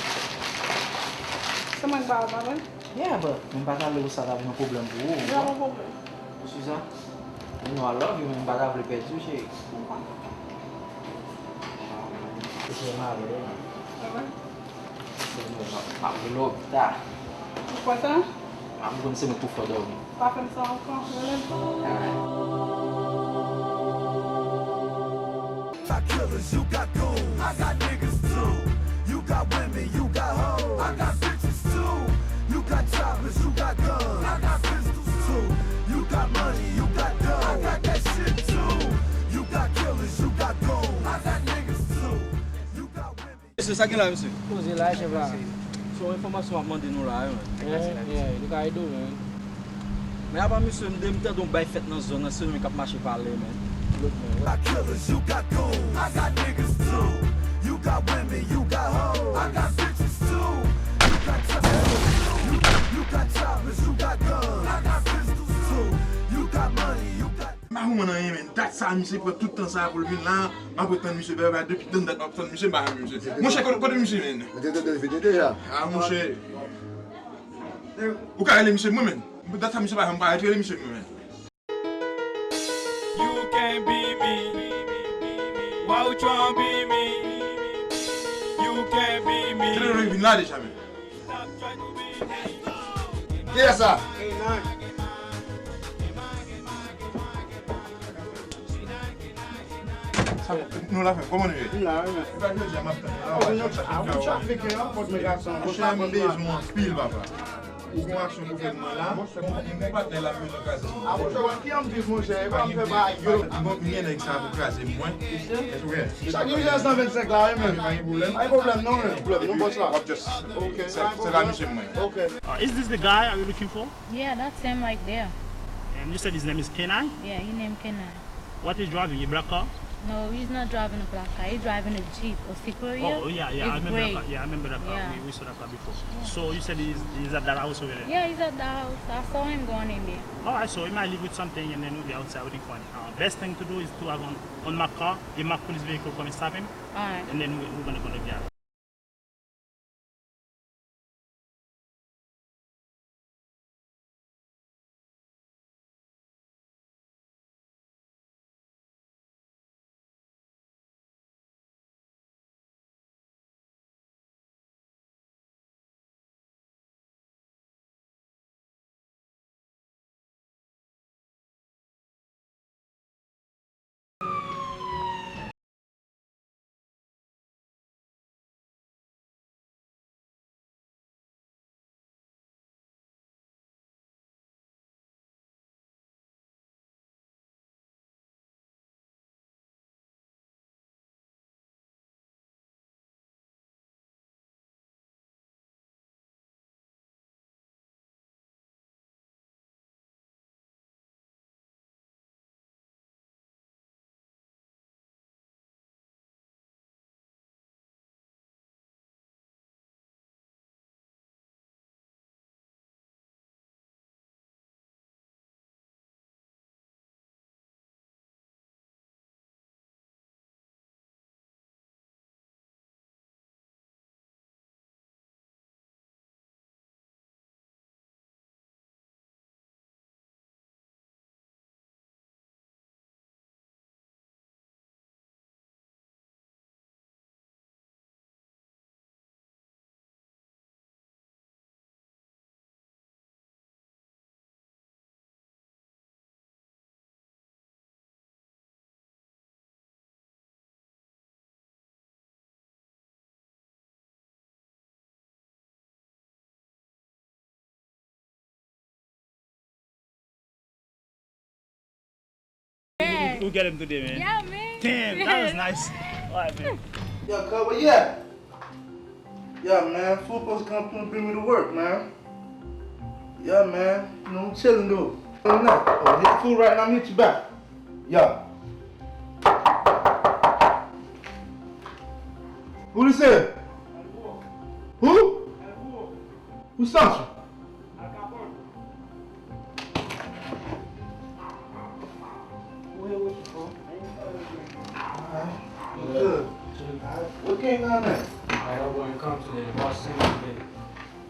Se mwen k pa ap avè l. Yeah, but mwen pa ta vle pou sa ta vin yon pwoblèm pou ou, ou konprann? Li p ap yon pwoblèm. Ou si sa? You know I love you, men m pa ta vle pèdi w, cheri. M konprann. Ah, man. Se malè, man. Ah, wi? Se nou, m ap, m ap rele w pita. Ou kwè sa? Ah, m konn se mwen pou fè w dòmi. Pa fè m sa ankò, rele m. Alright. Got killers, you got goons. I got niggas too. You got women, you got hoes. I got bitches too. You got choppers, you got guns. I got pistols too. You got money, you got dough. I got that shit too. Mesye, sa gen la, mesye? Koze la, chèf la. Se yon enfòmasyon m ap mande nou la, wi, man. Yeah, yeah, nou ka ede w, man. Men apa, mesye, m de, m tande yon bay fèt nan zòn nan, se nou menm k ap mache pale, man. Look, man. Got killers, you got goons. I got niggas too. You got women, you got hoes. I got bitches too. You got choppers, you, you got choppers, you got guns. I got pistols too. You got money, you got M pa konprann anyen, men. Dat sa, misye pran tout tan sa pou l vin la. M ap ret tann misye, bèbè, depi tann dat m ap tann misye, m pa wè misye. Monchè, kote, kote misye, men? Mwen te tande l vini deja. Ah, monchè. Ou ka rele misye mwen, men. Dat sa, misye pa janm parèt, rele misye mwen, men. You can't be me. Why would you wanna be me? You can't be me. Tande l vin la deja, men. Kiyès sa? Sa, nou la fè, kòman nou ye? M la, m la. E pa jodi a m ap tann nou la, w ap chache fè w. Monchè, m bezwen w anpil, papa. Ou gon aksyon pou fè mwen la, m gon patnè la m bezwen kraze. A, monchè, wè ki an m viv, monchè, e pa m fè bagay yo. M gen nèg sa pou kraze mwen. Chak jou se san vennsenk la, wi, men. Pa gen pwoblèm. Pa gen pwoblèm, non, men. Pwoblèm, non, bòs la. Ok, se la misye mwen. Ok. Uh, is this the guy are you looking for? Yeah, that's him right there. And you said his name is Kenai? Yeah, his name Kenai. What is driving? A black car? No, he's not driving a black car. He's driving a Jeep, a Superior. Oh, yeah, yeah, I remember that car. Yeah, I remember that car. Yeah. We, we saw that car before. Yeah. So you said he's, he's at that house over there? Yeah, he's at the house. I saw him going in there. All right, so he might leave with something, and then we'll be outside waiting for him. Uh, best thing to do is to have on, on my car, a marked police vehicle come and stop him. All right. And then we, we're gonna go to the You, you get him today, man. Yeah, man. Damn, that was nice. All right, man. Yo, cuz, where you at? Yeah, man. Food supposed to come through and bring me to work, man. Yeah, man. You know, I'm chilling, though. I'm not. Oh, get food right now. Meet you back. Yeah. Who this is? Who? Who sent you? Alright. Good. What came down there? I don't want to come today. The boss sent me today.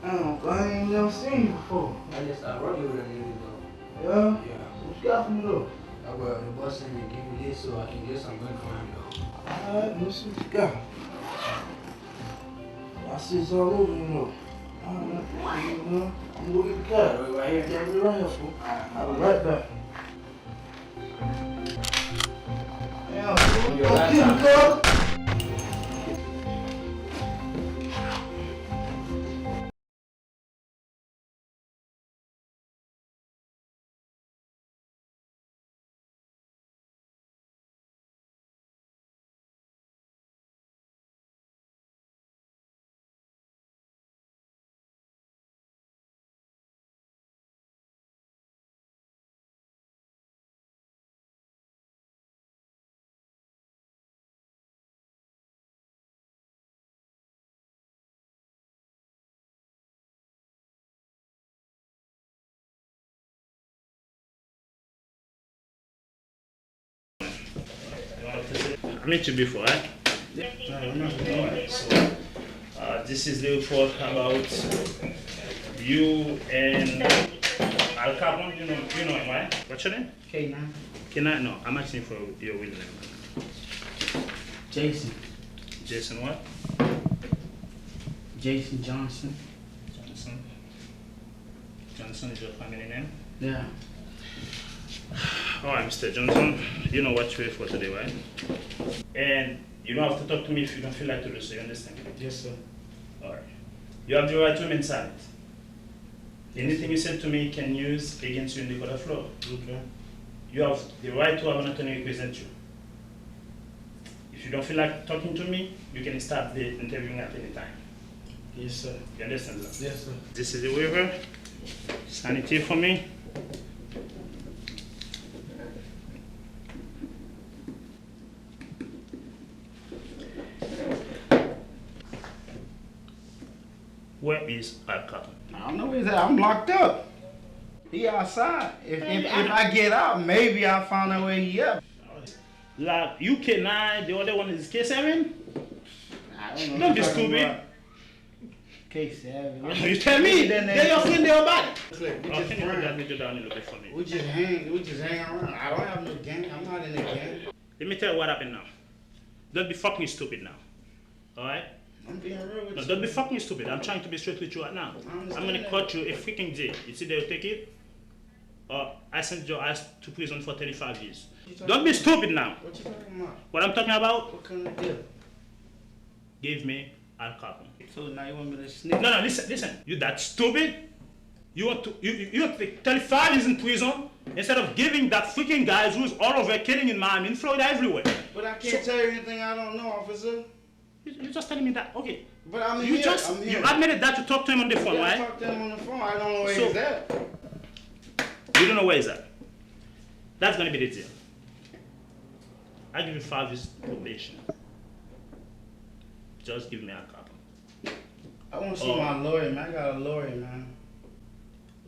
Oh, I ain't never seen you before. I just, I run you with a nigga, though. Yeah? Yeah. What you got for me, though? Uh, well, the boss sent me to give you this so I can get some money for him, though. Alright, let's see what you got. I see it's all over, you know. Alright, you know, I'm gonna get the cat. Right, right here. Yeah, be right here, fool. I'll be right back. Damn, fool. Don't kill me, cuz. I met you before, right? Yeah. Alright, so, uh, this is the report about you and Al Capone. You know, you know him, right? What's your name? K nine. K nine? No, I'm asking for your real name. Jason. Jason what? Jason Johnson. Johnson. Johnson is your family name? Yeah. Alright, Mister Johnson, you know what you're here for today, right? And you don't have to talk to me if you don't feel like to do so, you understand? Yes, sir. Alright. You have the right to remain silent. Anything you said to me can use against you in the court of law. Okay. You have the right to have an attorney represent you. If you don't feel like talking to me, you can stop the interviewing at any time. Yes, sir. You understand that? Yes, sir. This is the waiver. Sign it here for me. Where is Al Capone? I don't know where he's at. I'm locked up. He outside. If, if, if I get out, maybe I'll find out where he at. Like, you K nine, the other one is K seven? I don't know what you're talking about. Don't be stupid. K seven. You tell me. They're your friend, they're your body. Look, we just friends. Can you put that video down a little bit for me? We just hang, we just hang around. I don't have no gang. I'm not in the gang. Let me tell you what happened now. Don't be fucking stupid now. Alright? I'm being real with you. No, don't be fucking stupid. I'm trying to be straight with you right now. I understand that. I'm gonna cut you a freaking deal. It's either you take it or I send your ass to prison for thirty-five years. Don't be stupid now. What you talking about? What I'm talking about? What kind of deal? Give me Al Capone. So now you want me to snitch? No, no, listen, listen. You that stupid? You want to, you, you, you want to take thirty-five years in prison instead of giving that freaking guys who's all over killing in Miami, in Florida, everywhere. But I can't tell you anything I don't know, officer. You, you just telling me that, okay. But I'm here. You just, I'm here. You admitted that you talked to him on the phone, right? Yeah, I talked to him on the phone. I don't know where he's at. You don't know where he's at. That's gonna be the deal. I give you five years probation. Just give me Al Capone. I wanna see my lawyer, man. I got a lawyer, man.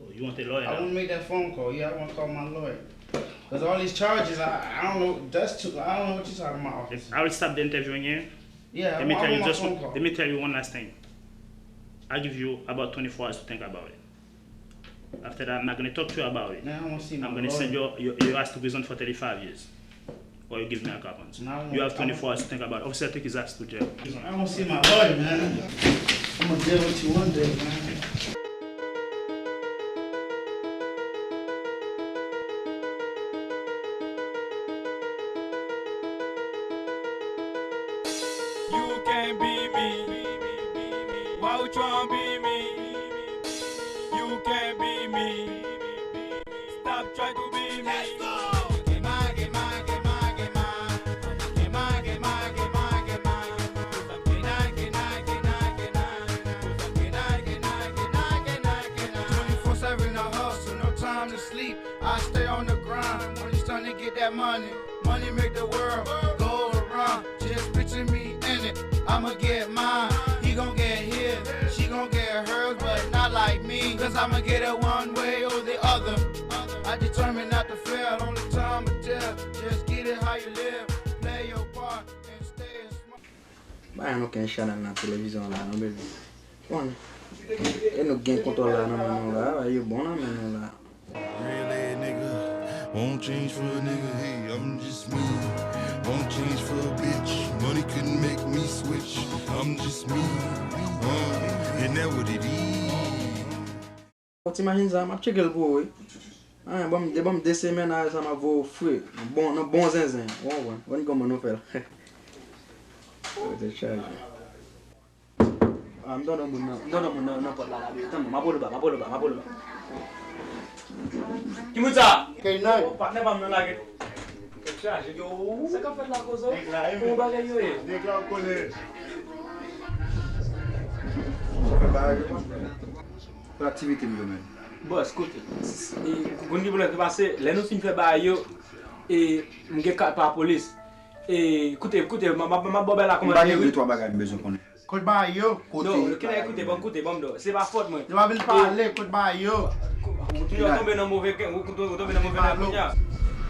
Oh, you want a lawyer now? I wanna make that phone call. Yeah, I wanna call my lawyer. 'Cause all these charges, I, I don't know. That's too. I don't know what you're talking about, officer. I will stop the interviewing here. Yeah, I want my phone call. Let me tell you just one, let me tell you one last thing. I give you about twenty-four hours to think about it. After that, I'm not gonna talk to you about it. Man, I wanna see my lawyer. I'm gonna send your, your, your ass to prison for thirty-five years. Or you give me Al Capone. You have twenty-four hours to think about it. Officer, take his ass to jail. I wanna see my lawyer, man. I'm gonna deal with you one day, man. You can't be me. Why would you wanna be me? You can't be me. Stop trying to be me. Let's go. Get my, get my, get my, get my. Get my, get my, get my, get my. Get my, get my, get my, get my. Get my, get my, get my, get my, get my. Twenty-four seven I hustle, no time to sleep. I stay on the grind. When it's time to get that money, money make the world go around. Just picture me in it. I'ma get mine. He gon' get his. She gon' get hers, but not like me. 'Cause I'ma get it one way or the other. I determined not to fail. Only time will tell. Just get it how you live. Play your part and stay smart. Ba yon okenn chanèl nan televizyon la non, baby. Bon, e nou gen kontwòl la nan men nou la, yo bon nan men nou la. Real ass nigga, won't change for a nigga. Hey, I'm just me. Won't change for a bitch. Money couldn't make me switch. I'm just me. Uh, and that what it is. Ou ti imajin sa, m ap tcheke l pou ou, wi. Ah, ban m, ban m de semèn a sa, m ap voye w fre. Bon, nan bon zenzen. Ou konprann? Ou konn kòman nou fè l. Ou te chaje. Ah, m tande moun nan, m tande moun nan, nan pòt la, la, tann mwen, m ap rele w ba, m ap rele w ba, m ap rele w ba. Ki moun sa? K nine. Oh, patnè pa m nan lage. Tèt chaje. Yo. Sa k ap fèt la, kozo? Nèg la, wi. Kòman bagay yo ye? Nèg la, w konnen. Fè bagay yo. Pou aktivite m yo menm. Bòs, koute. E, ou konn ki pwoblèm ki pase? Lè nou fin fè bagay yo, e, m gen kat pa polis. E, koute, koute, m, m, m ap ba w bagay la kòman l ye, wi. M pa gen de twa bagay m bezwen konnen. Kot bagay yo? Kote bagay yo? Non, koute, ban m koute, ban m do. Se pa fòt mwen. Yo pa vin pale, kot bagay yo? Ou toujou tonbe nan move, ou tonbe nan move nèg kounye a.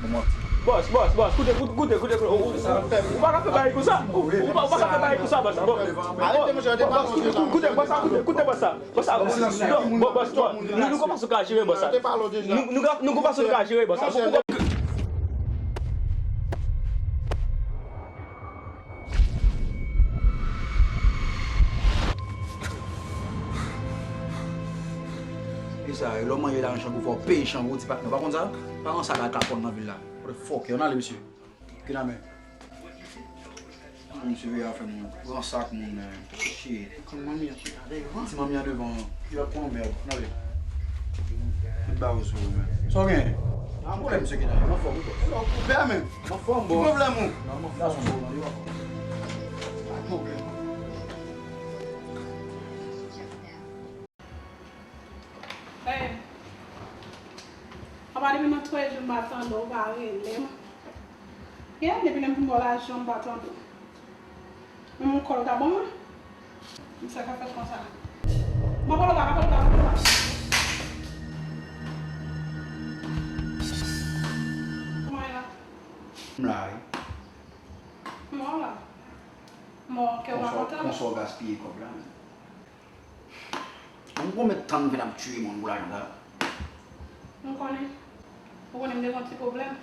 Bon, mwen. Bòs, bòs, bòs, koute, koute, koute, koute, koute. Ou, ou, ou pa ka fè bagay konsa. Ou, ou pa, ou pa ka fè bagay konsa, bòs. Bòs, bòs, koute, koute, bòs, sa, koute, koute, bòs, sa. Bòs, sa, non, bòs, bòs, bòs. Nou, nou konn fason nou ka jere, bòs, sa. Nou, nou, nou konn fason nou ka jere, bòs, sa. Ou, ou, E sa, e lè w manje lajan chanpou, fò w peye chanpou, ti patnè. Ou pa konn sa? Pa rann sa ka kapòn nan vil la. What the fuck, ann ale, mesye. Kidnape. Moun siveye afè moun. Ransak moun, men. Shit. Ti manmi an devan. Ti manmi an devan. Li ap pran mèd. Ann ale. Tout ba ou sou ou, men. Sa w gen? An pwoblèm, mesye kidnape. Mwen fò, mwen fò. Ou pè, men. Mwen fò, mwen. Ki pwoblèm ou? Nan, mwen fò. Pa pwoblèm. Hey. Apa depi nan twa jou m pa tande w, w pa rele m. Yeah, depi lè m fin ba w lajan, m pa tande w. Menm yon kòl ou ta ban mwen? Misye ka fèt konsa. M ap rele w, m ap rele w, m ap rele w. Kòman w ye la? M la, wi. Kòman w la? Mò, kè w pa kontan? Konsa w gaspiye kòb la, men. Ou konn konbyen tan m fè n ap tiye moun pou lajan sa? M konnen. Ou konnen m te gen yon ti pwoblèm.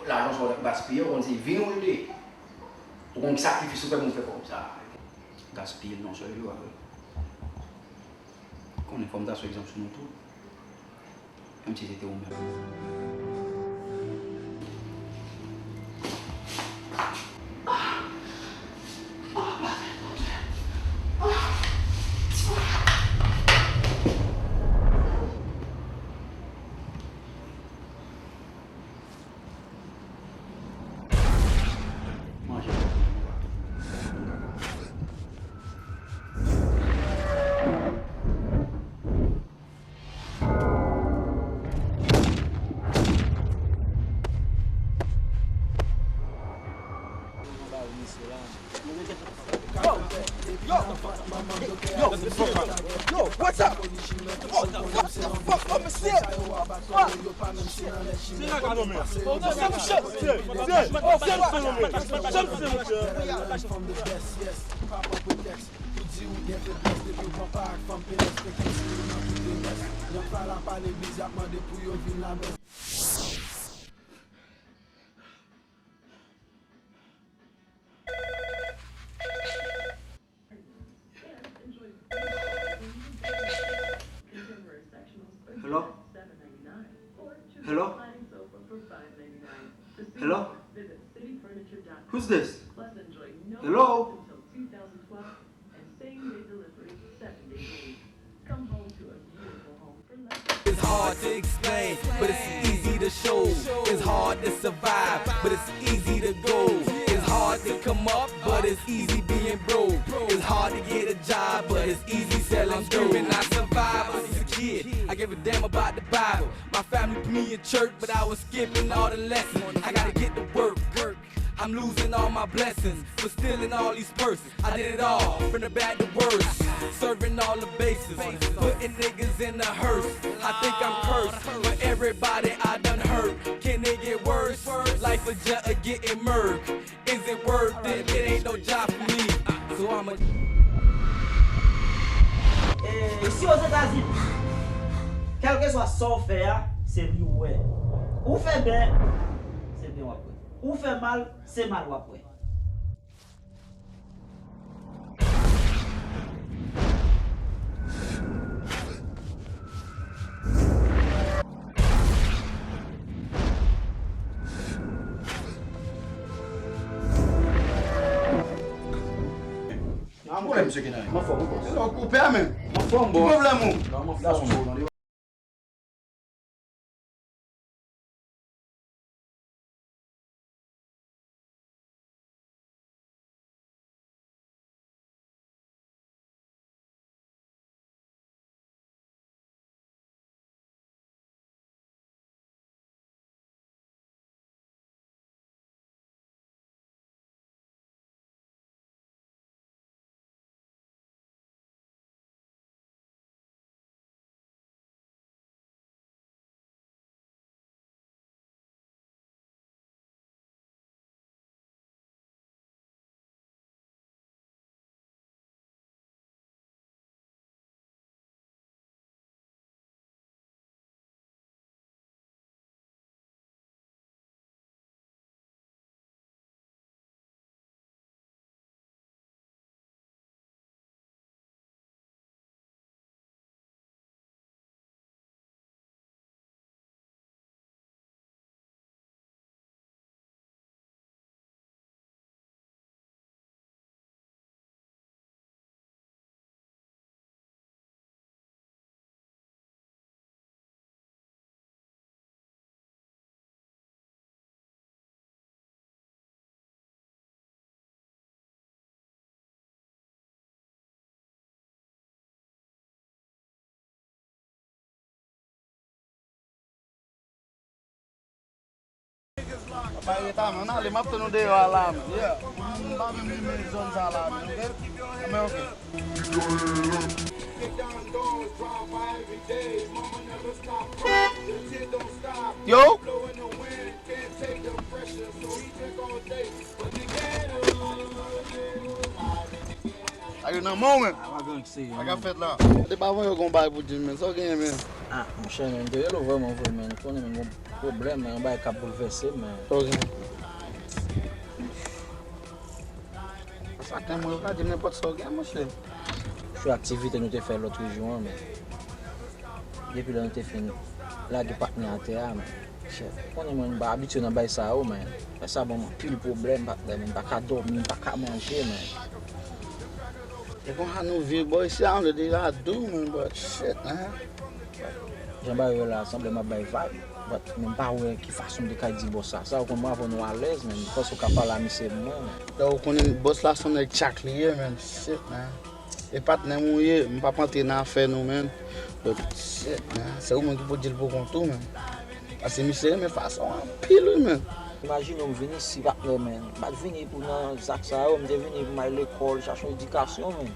Lajan sa w t ap gaspiye, ou konn se vi nou li te ye. Ou konn ki sakrifis ou fè pou m fè kòb sa. Gaspiye l nan sèl jou a, wi. Konnen fò m ta sou egzanp sou nou tou. Menm si se te ou menm. Manje. Yo, yo, yo, yo, what's up? Oh, what the fuck, oh, mesye? Ah. Se la ka nonmen. Oh, se mouche. Se, se, oh, se mouche. Se mouche. Pou di ou gen feblès, depi w pran pa ak fanm penès, fè kèk siy nan tout lemès. Nèg pa la pa legliz, y ap mande pou yo vin lamès. Hello? Hello? Hello? Who's this? Hello? And same day delivery, seven days a week. Come home to a beautiful home for less. It's hard to explain, but it's easy to show. It's hard to survive, but it's easy to go. It's hard to come up, but it's easy being broke. It's hard to get a job, but it's easy selling dope. I'm screaming, I survived since a kid. I give a damn about the Bible. My family put me in church, but I was skipping all the lessons. I gotta get to work. I'm losing all my blessings for stealing all these purses. I did it all, from the bad to worse. Serving all the bases, putting niggas in the hearse. I think I'm cursed for everybody I done hurt. Can it get worse? Life a judge getting murked. Is it worth it? It ain't no job for me. So I'ma E, isi Ozetazini, kèlkeswa sa w fè a, se li w wè. Ou fè byen, se byen w ap wè. Ou fè mal, se mal w ap wè. Ki pwoblèm misye gen la? Mwen fò, mwen fò. Ou pè menm? Mwen fò, mwen fò. Ki pwoblèm ou? Non, mwen fò. Pa rete, men, ale, m ap tann ou deyò a la, men. Yeah. M pa menm renmen zòn sa la, men, oke? Men, oke. Yo! Sa yo nan men w, men. Sa k ap fèt la? Depi avan yo gon bagay pou di m, men. Sa w genyen, men? Ah, monchè, men, m te rele w vrèman vre, men. Konnen, men, gon pwoblèm, men, yon bagay k ap boulvèse m, men. Sa w genyen? Sa k nan men w, ou ka di m nenpòt sa w gen, monchè. Sou aktivite nou te fè lòt jou an, men depi lè nou te fin lage patnè atè a, men, shit, konnen mwen, m pa abitye nan bagay sa yo, men. Bagay sa ban m anpil pwoblèm, patnè, men, m pa ka dòmi, m pa ka manje, men. E konsa nou viv bò isi a, nou deja dou, men, but shit, man. Jan bagay yo la, sanble m ap bay vag, but mwen pa wè ki fason m te ka di bòs la sa. Ou konn mwen avè w nou alèz, men, m panse w ka pale a misye mwen, men. Lè ou konnen bòs la se yon nèg tchak li ye, men, shit, man. E patnè m ou ye, m p ap antre nan afè nou, man. But shit, man, se ou menm ki pou di l pou kont ou, man. Paske misye renmen fason anpil, wi, man. Imajine w m vin isi, patnè, man. M pa t vini pou nan zak sa yo, m te vini pou m al lekòl, chache yon edikasyon, man.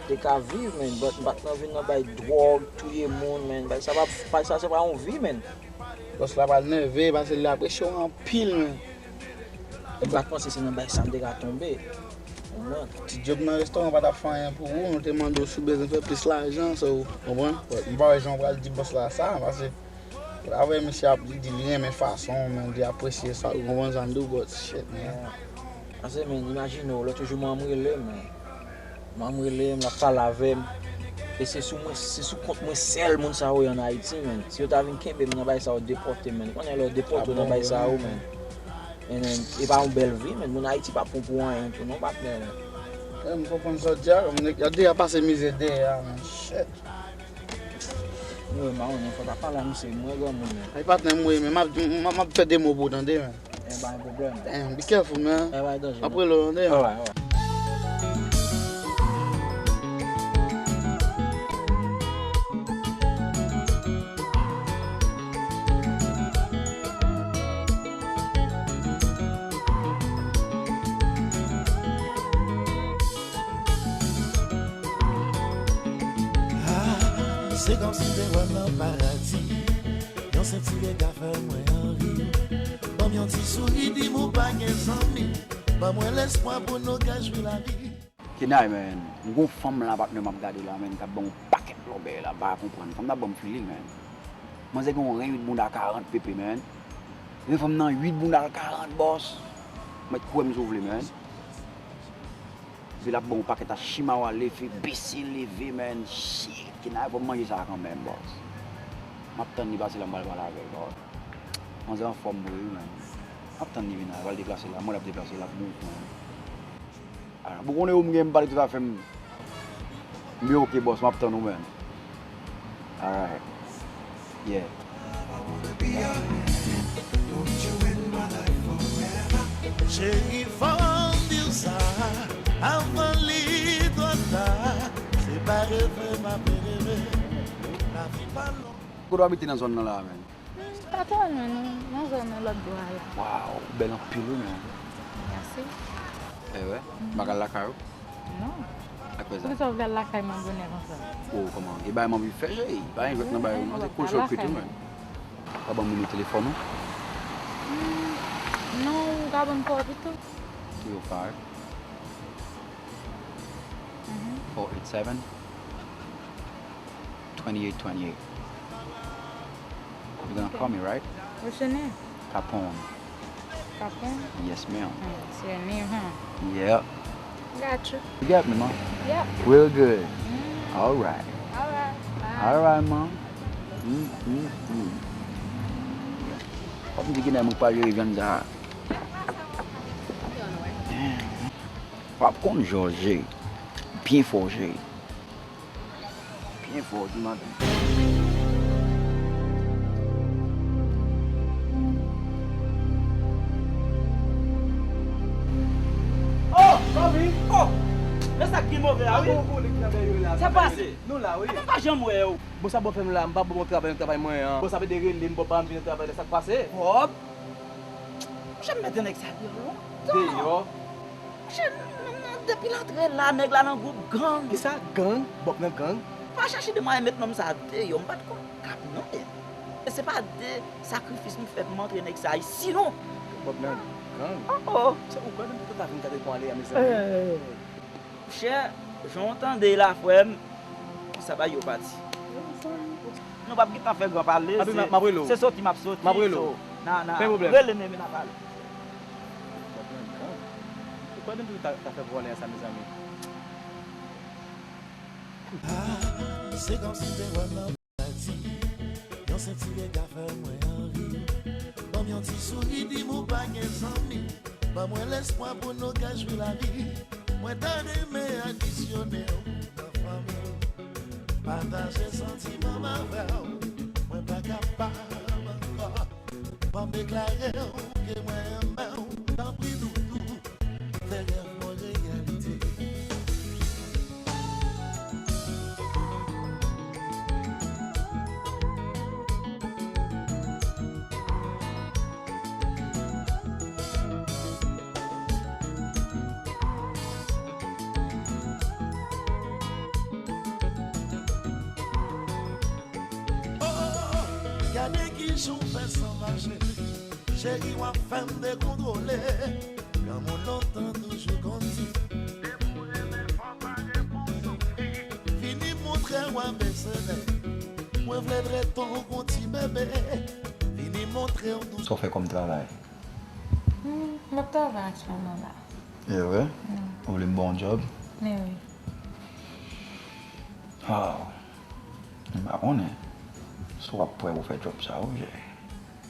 Te ka viv, man, but m pa t nan vin nan bay dwòg, touye moun, man. Bay sa pa, bay sa se pa yon vi, man. Bòs la pral nève, paske li apresye w anpil, man. M pa t panse se nan bay sa m te ka tonbe. Konprann? Ti djòb nan restoran pa t ap fè anyen pou ou, nou te mande w si w bezwen fè plis lajan, so, konprann? But m pa wè jan w pral di bòs la sa, paske Ou ta wè misye ap, li di li renmen fason w, men, li apresye sa, ou konprann sa m di w, but shit, man. Paske, men, imajine w, lòt jou manman m rele m, men. Manman m rele m, l ap pale avè m. E se sou mwen, se sou kont mwen sèl moun sa yo ye ann Ayiti, men. Si yo ta vin kenbe m nan bagay sa yo, depòte m, men. Ou konnen lè yo depòte w nan bagay sa yo, men. And then, e pa yon bèl vi, men. Moun Ayiti pa pran w pou anyen tou, non, patnè, men. Eh, m konprann sa w di a, men, nèg, y ap deja pase mizè dèyè a, men. Shit. Mwen, mwen, mwen, fò ta pale a misye, mwen, granmoun, men. Ay, patnè, mwen, men, m ap, m ap, m ap fè de mo pou w tande, men. E pa yon pwoblèm. Damn, be careful, man. E pa danje, non. Ap rele w tande, man. Alright, alright. Ah, se kòmsi m te wè m nan paradi. Yon senp ti rega fè mwen anvi. Ban m yon ti souri, di m ou pa gen zanmi. Ban mwen lespwa pou nou ka jwi lavi. Kenay, man, m gon fanm la, patnè, m ap gade la, man, k ap ban m yon pakèt lòbèy la, m pa konprann. Fanm nan ap ban m fili, man. Manzè gen yon ren uit bounda karant, pepe, man. Ren fanm nan uit bounda karant, bòs. Mèt kwè m si w vle, man. Epi l ap ban w pakèt a chimawa, leve, bese, leve, man. Shit, Kenay, fò m manje sa kanmenm, bòs. M ap tann li pase la, m pral pale avè l, bòs. Manzè anfòm vre, wi, man. M ap tann li vin la, l pral deplase la, m wè l ap deplase, l ap move, man. Ala, bon, konnen ou m gen m pale tout afè m. M byen oke, bòs, m ap tann ou, man. Alright. Yeah. Cheri, fò m di w sa, avan li twò ta. Se pa reve m ap reve. Lavi pa long. Kote w abite nan zòn nan la, man? Hmm, pa twò lwen, non. Nan zòn nan lòt bò a la. Waw, ou bèl anpil, wi, men. Mèsi. E wè, m pa ka al lakay ou? Non. Akoz sa? Poukisa w vle al lakay mwen bonè konsa? O, kòman? E bagay m anvi fè, cheri. Pa gen jwèt nan bagay, non. Se cool short quick, wi, men. Ou ka ban m nimewo telefòn ou? Hmm, non, ou ka ban m pa w pito. Three oh five, four eight seven, twenty-eight twenty-eight. You're gonna call me, right? What's your name? Capone. Capone? Yes, ma'am. Mm, that's your name, huh? Yeah. Got you. You got me, ma? Yep. Real good. Mm. All right. All right. Bye. All right, ma. Mm, mm, mm. Fòk m di Kenay mwen pa jere vyann sa. Damn. W ap konn jòje. Byen fò jere. Byen fò, di madanm. Oh, zanmi! Oh! Men sa k pi move a, wi. Sa pase? Nou la, wi. Mwen pa janm wè w. Bon, sa bon fè m la, m pa bon travay nan travay mwen an. Bon, sa vle di rele m, bon, pa m vin nan travay la, sa k pase? Hop! Monchè, m mete nèg sa deyò lontan. Deyò? Monchè, m, m, depi l antre la, nèg la nan gwoup gang. Kisa gang? Bòk nan gang? Pa chache de mwayen met nonm sa deyò, m pa t konn k ap non. E se pa de sakrifis m fè pou m antre nèg sa isi non. Bòk nan gang? Oh, oh. Sa ou kwè menm pou ta vin gade pou ale a, mezanmi? Monchè, jan w tande la, frè m, konsa bagay yo pati. Nou p ap gentan fè gran pale, se soti m ap soti, so, na, na, rele men, men n a pale. Ou kwè menm pou ta, ta fè vòlè sa, mezanmi? Ah, se kòmsi m te wè l nan Yon senti dega fè mwen anvi. Ban m yon ti souri, di m ou pa gen zanmi. Ban mwen lespwa pou nou ka jwi lavi. Mwen ta renmen adisyone w nan fanmi w. Pataje santiman m avè w. Mwen pa kapab ankò. Ban m deklare w ke mwen renmen w. Tanpri doudou. Fè rèv mwen reyalite. Oh, oh, oh, gade kijan w fè san mache. Cheri, w ap fè m dekontwole. Granmoun lontan toujou konn di, depi w renmen fò pare pou soufri. Vini montre w a Mèsenè. Mwen vle trete w kon ti bebe. Vini montre w dous. Sa w fè kòm travay? Hmm, m ap travay aktyèlman la. E vre? Hmm. Ou vle m ba w yon djòb? Men wi. Ah, m pa konnen si w ap prè pou fè djòb sa, wi, cheri.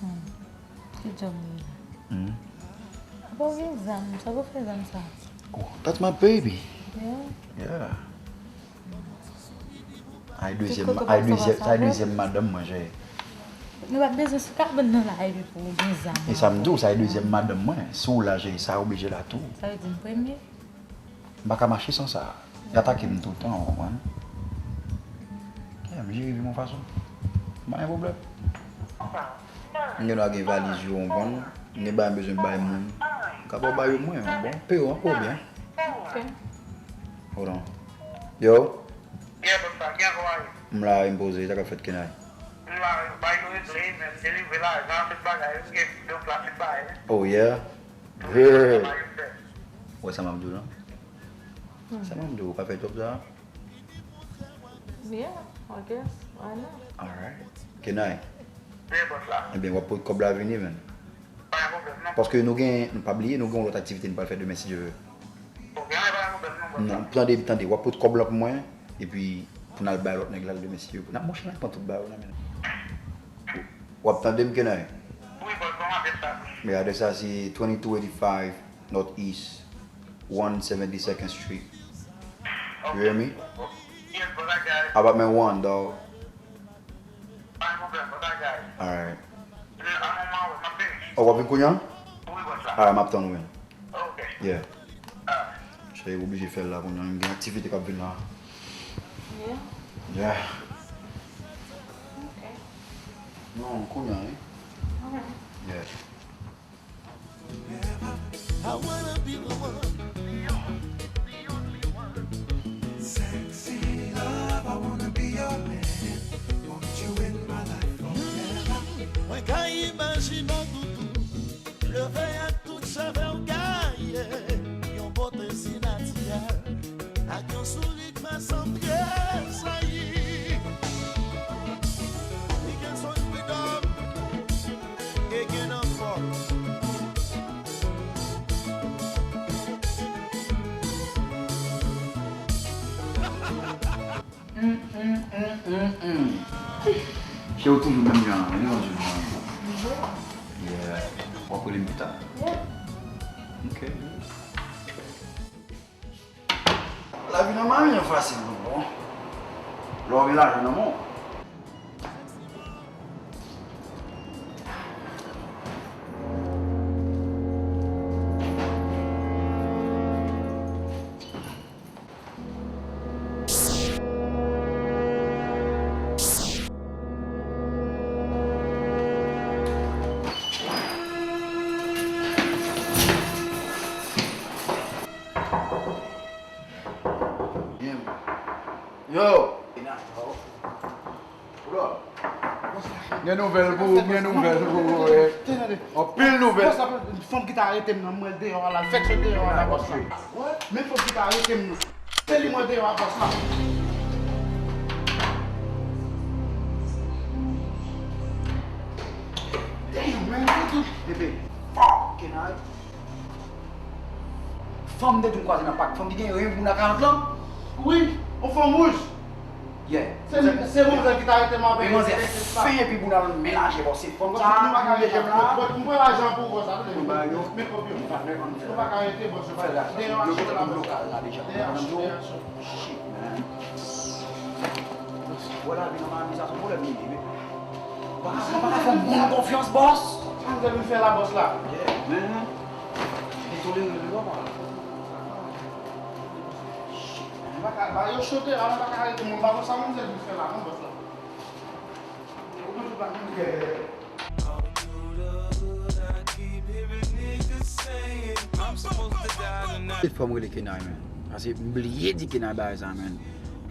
Hmm. Ki djòb li ye la? Hmm. Apa w gen zam? Sa w fè zam sa? Oh, that's my baby. Yeah. Yeah. Ay dezyèm, ay dezyèm, sa ay dezyèm madanm mwen, cheri. Nou pa t bezwen sou kabann nan la epi pou w gen zam. E sa m di w, sa ay dezyèm madanm mwen. Si w la, cheri, sa oblije la tou. Sa vle di m premye? M pa ka mache san sa. Li atake m tout tan, w konprann? Yeah, m jere vi m yon fason. M pa gen pwoblèm. M gen dwa gen valiz yo, w konprann? M gen bagay m bezwen bay moun. M ka ba w bay yo mwen, w konprann? Peye w ankò byen. Ok. Hold on. Yo. Yeah, bòs la, ki jan w ye? M la, m poze, sa k ap fèt, Kenay? M la, bay yo regle, men m delivre lajan, tout bagay, m gen de plas, tout bagay. Oh, yeah? Girl. Ou wè sa m ap di w lan? Hmm. Sa m ap di w, ou ka fè djòb sa? Yeah, I guess. Why not? Alright. Kenay. Wi, bòs la. Ebyen, w ap pot kòb la vini, man. Pa gen pwoblèm, non. Paske nou gen, nou pa bliye, nou gen yon lòt aktivite nou pral fè demen, si Dye vle. Ok, pa gen pwoblèm, non, bòs la. Non, tande, tande, w ap pot kòb la pou mwen, epi pou n al bay lòt nèg la demen, si Dye vle. N ap monchè, n ap pran tout bagay yo nan men nou. W ap tande m, Kenay? Wi, bòs, ban m adrès la. Men adrès la se twenty-two eighty-five North East one seventy-second Street. You hear me? Yes, bòs, I got it. Apartment one, dawg. Pa gen pwoblèm, bòs, I got it. Alright. An moman, wi, m ap vini. Oh, w ap vin kounye a? Wi, bòs la. Alright, m ap tann ou, man. Ok. Yeah. Ah. Cheri, w oblije fè l la kounye a. M gen aktivite k ap vin la. Yeah. Yeah. Ok. Non, kounye a, wi. Alright. Yeah. I wanna be the one. Sexy love, I wanna be your man. Want you in my life forever. Mwen ka imajine w doudou. Leve ak tout cheve w gaye, yon bote sinatirèl, ak yon souri k fè sanm tresayi. Li gen son freedom, e gen nan fòs. Mm, mm, mm, mm, mm. Se ou toujou menm jan an, wi, yon jou nan. Yeah. W ap rele m pita? Yeah. Ok. Lavi nan mari an fasil, non, bon. Lè w gen lajan nan men w. Yo! Gen nouvèl pou ou, gen nouvèl pou ou, eh. Anpil nouvèl. Bòs la, fanm ki ta arete m nan, m wè l deyò a la, l fèk sot deyò a la, bòs la. Men fanm ki ta arete m nan. Se li m wè deyò a, bòs la. Damn, man, what the... Bebe, fuck, can I? Fanm de tou m kwaze nan pak, fanm ki gen yon bouna karant lan? Wi, yon fanm wouj. Yeah. Se li, se manzè ki ta rete m avèk. Men manzè fen epi bouna l men laje, bò, se fanm sa ki deje m la. Bon, m pran lajan pou ou, bòs, sa, tande. Mwen ba yo. Men kòb yo. Ou pa ka rete, bòs, yo pa deyò achte la, bòs. Deyò achte, deyò achte. Shit, man. Wè, lavi nan Miami sa se yon pwoblèm li ye, men. Ou pa ka, ou pa ka fè moun konfyans, bòs. Sa manzè vin fè la, bòs la? Yeah, man. Li tolere li, papa. Shit, man. Ou pa ka, ba yo chote la, ou pa ka arete moun. Pa konn sa manzè vin fè la, non, bòs la. Ou konn tout la moun. Se fò m rele Kenay, man. Paske m bliye di Kenay bagay sa, man.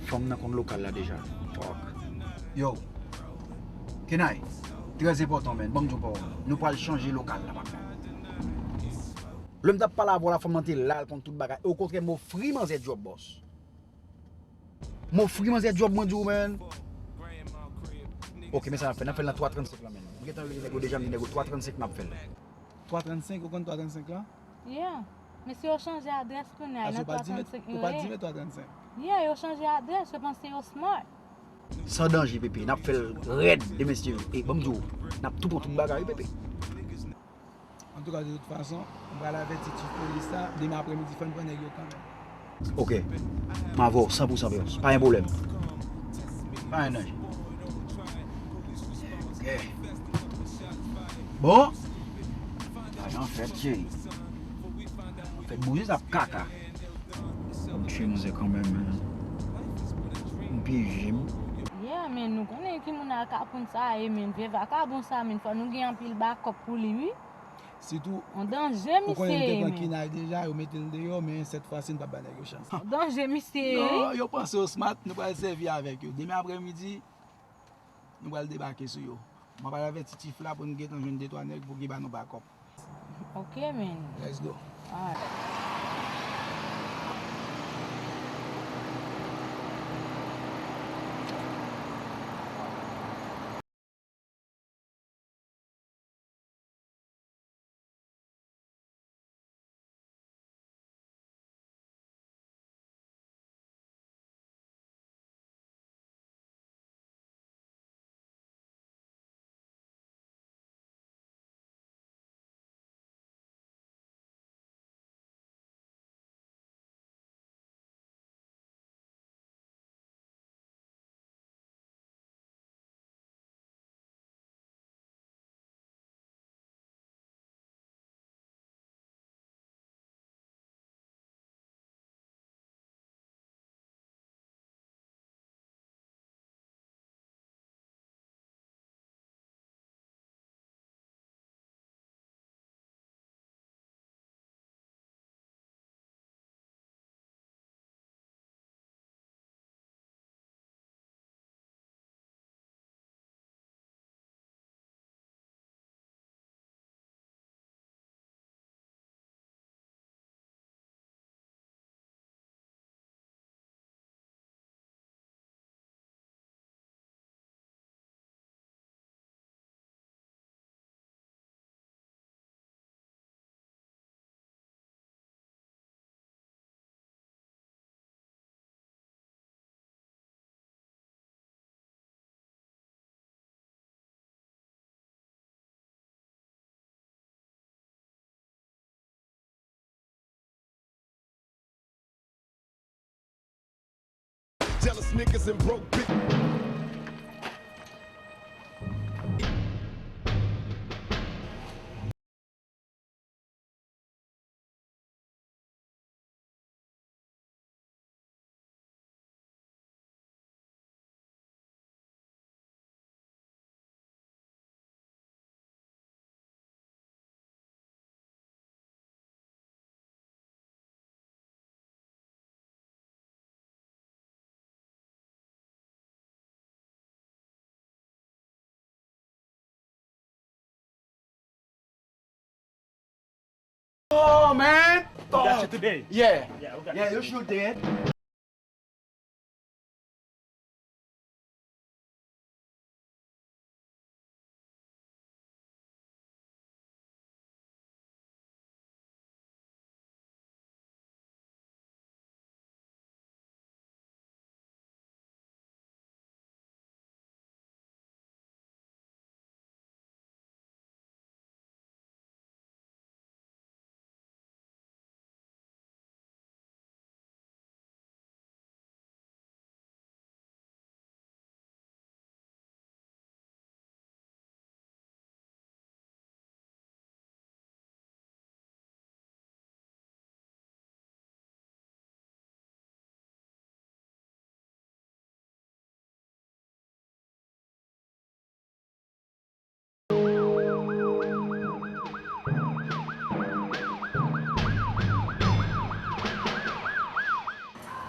Fanm nan konn lokal la deja. Fuck. Yo. Kenay, trè enpòtan, man. Ban m di w pawòl. Nou pral chanje lokal la, papa. Lè m t ap pale avè w la, fanm nan te la, l konn tout bagay. Okontrè, m ofri manzè djòb, bòs. M ofri manzè djòb, mwen di w, man. Ok, men sa n ap fè, n ap fè l nan twa trannsenk lan, man. M gentan rele nèg yo deja, m di nèg yo twa trannsenk n ap fè l. Twa trannsenk, ou konn twa trannsenk lan? Yeah. Mesye yo chanje adrès kounye a, nan twa trannsenk yo ye. Ou pa t di men twa trannsenk? Yeah, yo chanje adrès, yo panse yo smart. San danje, Pepe, n ap fè l rèd, e mesye, e ban m di w, n ap tou pran tout bagay, wi, Pepe. Antouka, de tout fason, m pral avèti chif polis la, demen aprèmidi, fò n pran nèg yo kanmenm. Ok. M avè w, san pou san, Peyons. Pa gen pwoblèm. Pa gen danje. Ok. Bon. Lajan fèt, cheri. Fèt bouzen sa ap kaka. M tchwe manzè kanmenm, man. M pyeje m. Yeah, men nou konnen ki moun a ka konn sa ye, men vye vakabon sa, men fò nou gen anpil bakòp pou li, wi. Sitou, ou konnen nou te pran Kinay deja, yo mete l deyò, men sèt fwa si n p ap ba nèg yo chans. Danje misye, wi. Non, yo panse yo smart, nou pral sèvi avèk yo. Demen aprèmidi, nou pral debake sou yo. Mwen pral avèti chif la pou n gentan jwenn de twa nèg pou ki ba nou bakòp. Ok, man. Let's go. Alright. Jealous niggas and broke bitch. Oh, man! We got you today. Yeah. Yeah, we got you today. You should dead.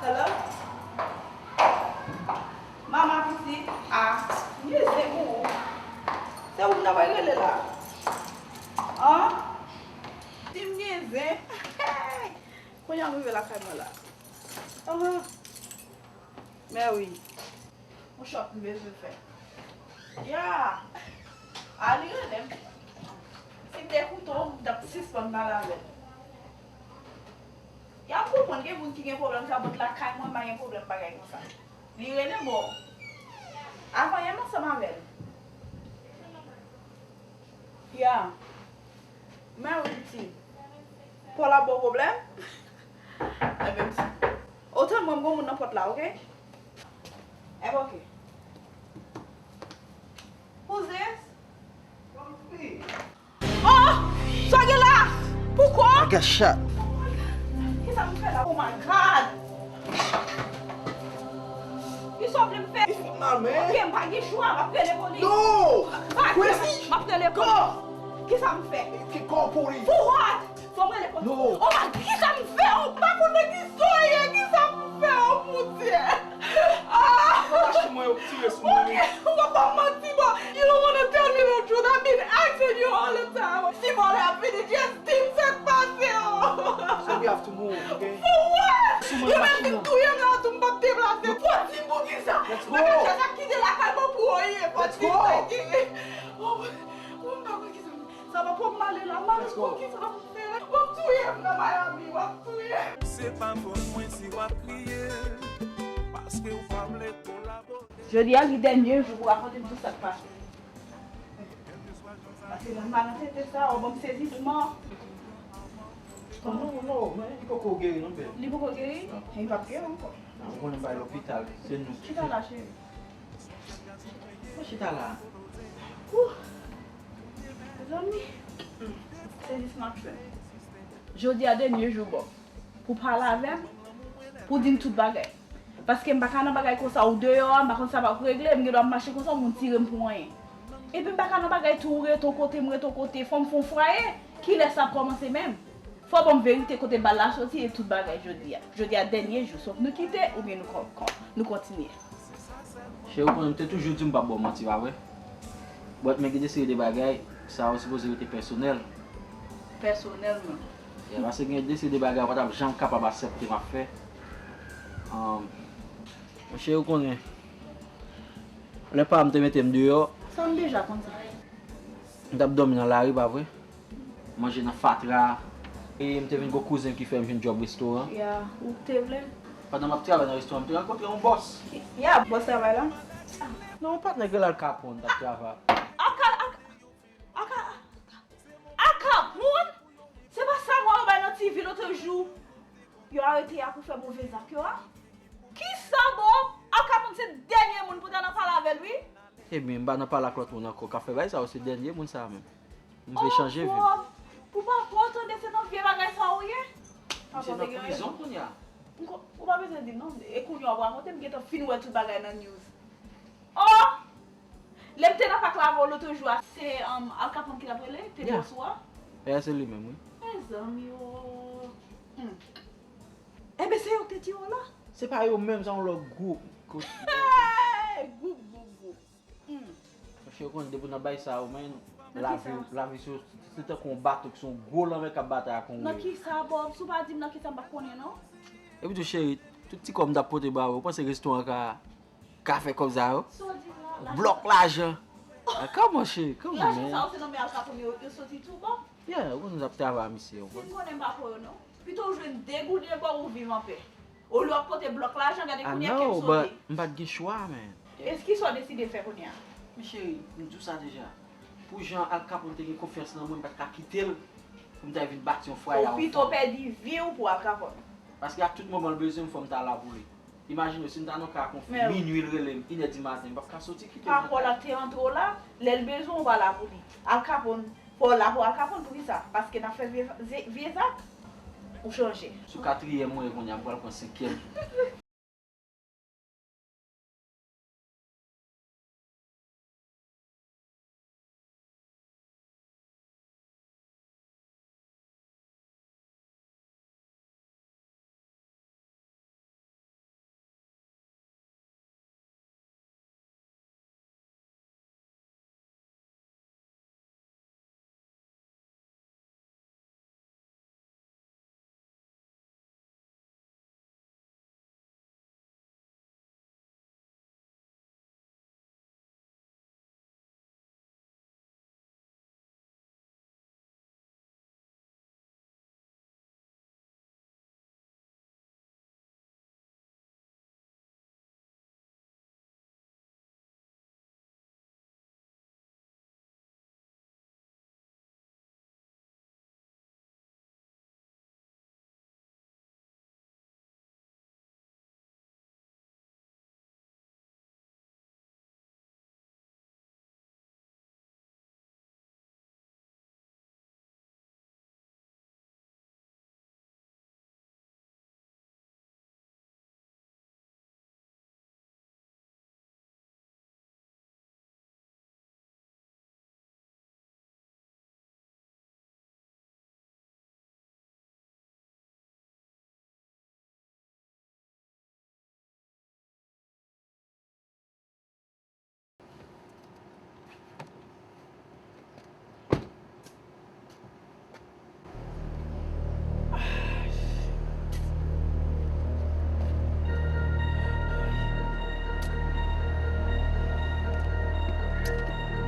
Hello? Mama pitit, a, m gen zen pou ou. Se ou m ta pral rele la. An? Si m gen zen. Kounye a m rive lakay mwen la. An. Mèwi. Yon chòt m bezwen fè. Ya! A, li rele m. Si m te koute w, m t ap sispann pale avè l. Ya, m konprann gen moun ki gen pwoblèm sa, but lakay mwen, m pa gen pwoblèm bagay konsa. Li rele m, bon. Avan yè m ansanm avè l. Ya. Mèwi, pitit. Paw la ba w pwoblèm? Enben, m si. Otan mwen, m gon moun nan pòt la, oke? Enben, oke. Who's this? Oh! Sa gen la? Poukò? I got shot. Kisa m fè la? Oh my God! Kisa w vle m fè? Li fè m mal, man. Ok, m pa gen chwa, m ap rele polis. No! Crazy! M ap rele polis. Kisa m fè? Call police. For what? Fò m rele polis. No. Oh my, kisa m fè? Oh, m pa konn nan kisa w ye, kisa m fè? Oh, mon Dieu. Ah! Mwen mache mwen yo tire sou mwen. Ok, ou pa ba m manti, bro. You don't wanna tell me the truth. I've been asking you all the time. Si vòlè a fini, just di m sa k pase, oh. So we have to move, okay? For what? You make me touye m la, tou m p ap deplase. Fò di m pou kisa? Let's go. Bagay sa k kite lakay mwen pou ou ye. Let's go. Oh, oh, m pa konn kisa m Sa va pran m ale la, m ale pou ki sa m fè? W ap touye m nan Miami, w ap touye m. Se pa fòt mwen si w ap kriye, paske w pa vle kolabore. Jodi a, li dènye jou pou rakonte m tout sa k pase. Paske lè m al nan tete sa, w ap ban m sezi tou mò. Non, non, non, men li poko geri non, bèl. Li poko geri? Non. Li p ap geri ankò. Ou konnen m pa lopital, se nou. Chita la, cheri. Mwen chita la. Wouh! Mezanmi, se jis m ap fè. Jodi a dènye jou, bò. Pou pale avè m, pou di m tout bagay. Paske m pa ka nan bagay konsa, ou deyò a, m pa konn sa p ap regle, m gen dwa ap mache konsa, moun tire m pou anyen. Epi m pa ka nan bagay tou, ou rete yon kote, m rete yon kote, fò m fè yon fwaye, kilè sa ap kòmanse menm? Fò w ban m verite kote bal la soti e tout bagay jodi a. Jodi a dènye jou, swa nou kite oubyen nou kon-, kon-, nou kontinye. Cheri, ou konnen m te toujou di w m p ap ba w manti, pa vre? But men gen de seri de bagay, sa yo sipoze rete pèsonèl. Pèsonèlman. Yeah, paske gen de seri de bagay ou pa t ap janm kapab aksepte m ap fè. Um, Cheri, ou konnen, lè paran m te mete m deyò, sa m deja konn sa. M t ap dòmi nan lari, pa vre? Manje nan fatra. E m te vin gon kouzen ki fè m jwenn djòb restoran. Ya, ou te vle? Pandan m ap travay nan restoran, m te rankontre yon bòs. Ya, bòs travay la? Non, yon patnè k rele Al Capone t ap travay. Al Ca-, Al Ca-, Al Ca-, Al Capone? Se pa sa mwen wè yo bay nan T V lòt jou? Yo arete a pou fè move zak yo a? Kisa, bro? Al Capone se dènye moun pou ta nan pale avè l, wi. Ebyen, m pa nan pale ak lòt moun ankò k ap fè bagay sa yo, se dènye moun sa a menm. M vle chanje vi m. Ou pa pran, tande, se nan vye bagay sa ou ye. Misye nan prizon kounye a. Ou pa bezwen di m non. E kounye a w ap rakonte m gentan fin wè tout bagay nan news. Oh! Lè m te nan pak la avè w lòt jou a, se, um, Al Capone ki t ap rele, te bòs ou a? Yeah, se li menm, wi. Mezanmi, oh. Hmm. Enben, se yo k te tire w la? Se pa yo menm, se yon lòt gwoup. Hey! Gwoup, gwoup, gwoup. Hmm. Paske yo konn depi w nan bay sa yo, men, lavi, lavi sou, Se tankou yon bato ki se yon gwo lanmè k ap batay ak yon wave. Nan kisa, Bob? Si w pa di m nan kisa, m p ap konnen, non. Epi tou, cheri, tout ti kòb m t ap pote ba ou, ou panse restoran ka, ka fè kòb sa yo? Sa w di m la, lajan. Blòk lajan. Ah, come on, cheri, come on, man. Lajan sa yo, se nan men Al Capone yo, yo soti tou, Bob? Yeah, ou konn m t ap travay a misye, ou konprann? Si m konnen, m pa pran yo, non. Pito w jwenn de gouden bò ou viv anpè. Olye w ap pote blòk lajan, gade kounye a ke m sote. I know, but m pa t gen chwa, man. E kisa w deside fè kounye a? Men cheri, m di w sa deja. Pou jan Al Capone te gen konfyans nan mwen, m pa t ka kite l pou m ta vin bati yon fwaye a yon fanm. Ou pito pèdi vi w pou Al Capone. Paske a tout moman l bezwen m, fò m ta la pou li. Imajine w, si m ta nan ka konfli, minui l rele m, inè dimaten, m p ap ka soti kite l nan kay. Pa Paul ap te antre w la, lè l bezwen w, ou pa la pou li. Al Capone, Paul la pou Al Capone, poukisa? Paske n ap fè vye, vye, vye zak. Ou chanje. Sou katriyèm mwen ye kounye a, m pral pran senkyèm.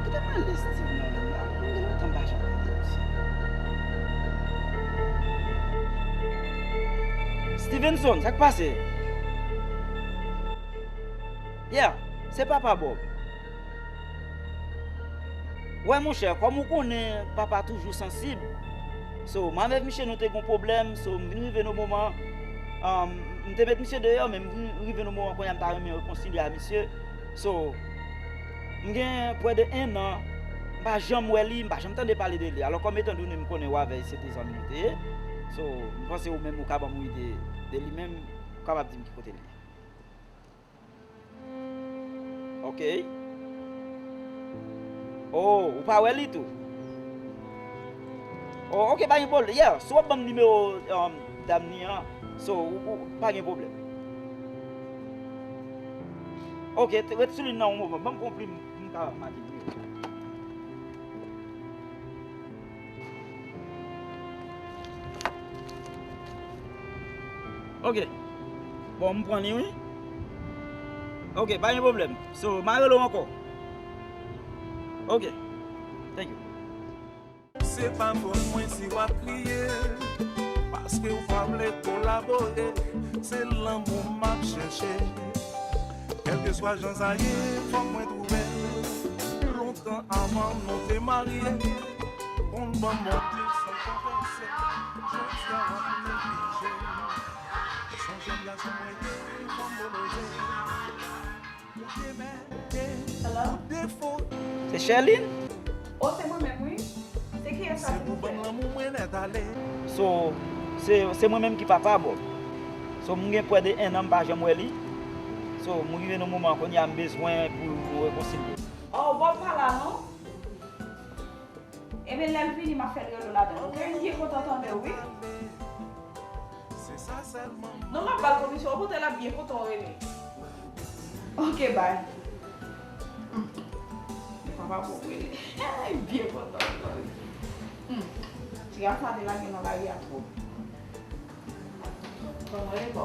Kite m ale Steven nan menm la. M gen lontan m pa janm tande misye. Stevenson, sa k pase? Yeah, se papa Bob. Wè monchè, kòm ou konnen, papa toujou sansib. So, mwen avèk misye nou te gon pwoblèm, so, m vin rive nan moman, um, m te met misye deyò, men m vin rive nan moman kounye a m ta renmen rekonsilye a misye. So, m gen prè de en an, m pa janm wè li, m pa janm tande pale de li. Alò, kòm etan done m konnen w avè l, se te zanmi nou te ye. So, m panse ou menm ou ka ban m yon ide de li menm, ou kapab di m ki kote l ye. Ok. Oh, ou pa wè li tou? Oh, ok, pa gen pwoblèm. Yeah, si w ap ban m nimewo, um, dam ni an, so, ou, ou, pa gen pwoblèm. Ok, t-, ret sou liy nan yon moman. Ban m pran yon plim pou m ka make nimewo. Ok. Bon, m pran li, wi. Ok, pa gen pwoblèm. So, m a rele w ankò. Ok. Thank you. Se pa fòt mwen si w ap kriye, paske w pa vle kolabore. Se lanmou m ap chèche. Kèlkeswa jan sa ye, fòk mwen twouve l. Lontan avan nou te marye, konn ban m monte san konfese. Jodi a w ap neglije m. Sonje m gason mwen ye, fanm boloze. Ou te mète, ou defo. Se Sherline? Oh, se mwen menm, wi. Se kiyès sa, silvouplè? Se pou ban m lanmou mwen nèt ale. So, se, se mwen menm ki papa Bob. So, m gen prè de en an m pa janm wè li. So, m rive nan moman kounye a m bezwen pou nou rekonsilye. Oh, Bob pa la, non? Ebyen, lè l vini, m ap fè l rele w ladan, oke? M byen kontan tande w, wi. Non, m ap ba l komisyon, okontrè, l ap byen kontan w rele. Oke, bay. Hmm. Men papa Bob rele. M byen kontan w rele. Hmm. Ti gason sa te lage nan lari a twòp. Ban mwen lekò.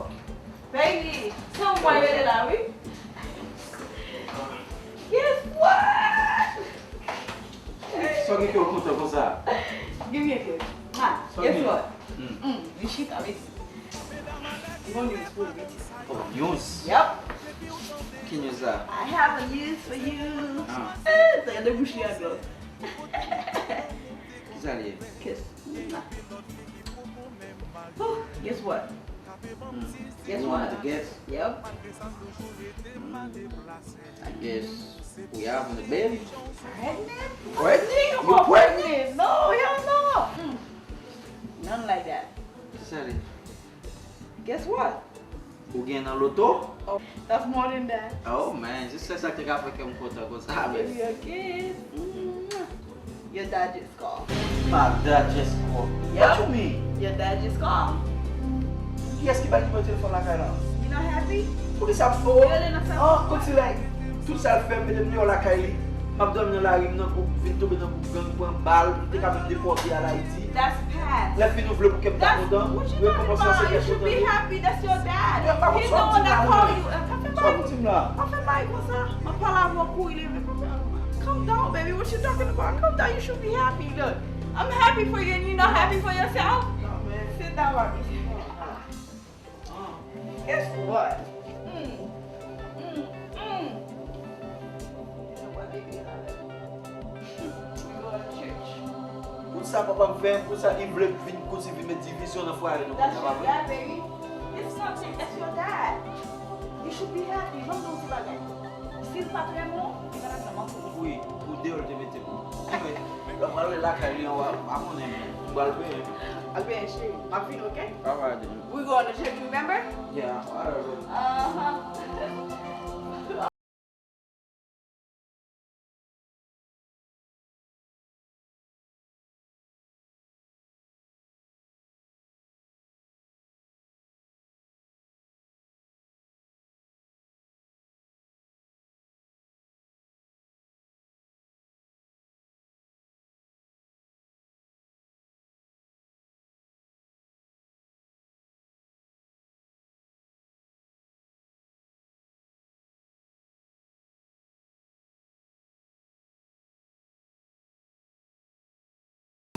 Baby, se ou mwen rele la, wi. Guess what? Sa w gen kè w kontan konsa? Give me a kiss. Ha, guess what? Hmm. Hmm, li chita, mesi. Bon news pou ou, mesi. Oh, news? Yep. Ki news sa? I have a news for you. Ah. Eh, sa gade bouch li a glòs. Kisa l ye? Kiss. Mwah. Whew, guess what? Hmm. Guess what? You want to guess? Yep. Hmm. I guess we having a baby. Pregnant? Pregnant? You pregnant? No, hell no. Mm. Nothing like that. Kisa l ye? Guess what? Ou gen nan loto? Oh, that's more than that. Oh man, se sèl sa k te ka fè kè m kontan konsa, man. Baby, a kiss. Mm. Your dad just called. My dad just called. Yep. What you mean? Your dad just called. Kiyès ki bay nimewo telefòn lakay la? You not happy? Poukisa? Oh, really not happy? Ah, kòmsi like tout sa l fè, mete m deyò lakay li. M ap dòmi nan lari, m nan gwoup, vin tonbe nan gwoup gang, pran bal, m te ka menm depòte al Ayiti. That's past. Lè fini ou vle pou kè m ta kontan. What you talking about? You should be happy. That's your dad. He's the one that called you. Pa fè bagay konsa. Pa fè bagay konsa. M ap pale avè w kou, li vle pa fè. Calm down, baby. What you talking about? Calm down. You should be happy. Look, I'm happy for you and you not happy for yourself? Sit down, mommy. Guess what? Mm. Mm. Mm. Wè baby an avè m. We go to church. Kout sa papa m fè, kout sa li vle vin, kout li vin met divizyon nan fwaye nou. That's your dad, baby. It's nothing. That's your dad. You should be happy. Jan m di w ti bagay. Si l pa t renmen w, li pa t ap janm antre. Wi, ou deyò l te mete m. Lè m pral lakay li anwa, m pa konnen, m pral benyen. Al benyen, cheri. M ap vini, oke? Alright then. We going to church, remember? Yeah, whatever. Uh-huh.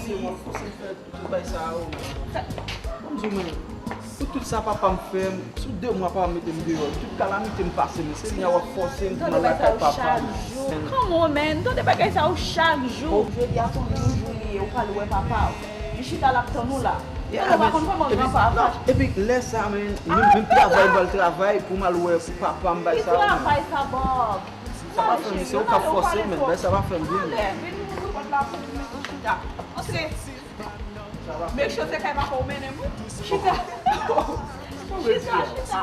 Se mwen fòse m fè tout bagay sa yo. Ban m di w, men, pou tout sa papa m fè m, sou de mwa papa m mete m deyò, tout kalamite m pase, men se kounye a w ap fòse m pou m al lakay papa m. Come on, man. Tande bagay sa yo chak jou. Jodi a se yon jou li ye, ou pral wè papa w. Li chita l ap tann ou la. Ou pa konn kòman granpa ap fache. Epi lè sa, men, menm, menm travay, m pral travay pou m al wè pou papa m, bay sa yo, men. Ki travay sa, Bob? Sa pa fè m, se ou k ap fòse m, men, bay sa pa fè m byen. Ale, vin ouvri pòt la pou nou, chita. Antre. Make sure se kay papa w mennen m, wi. Chita. Chita, chita.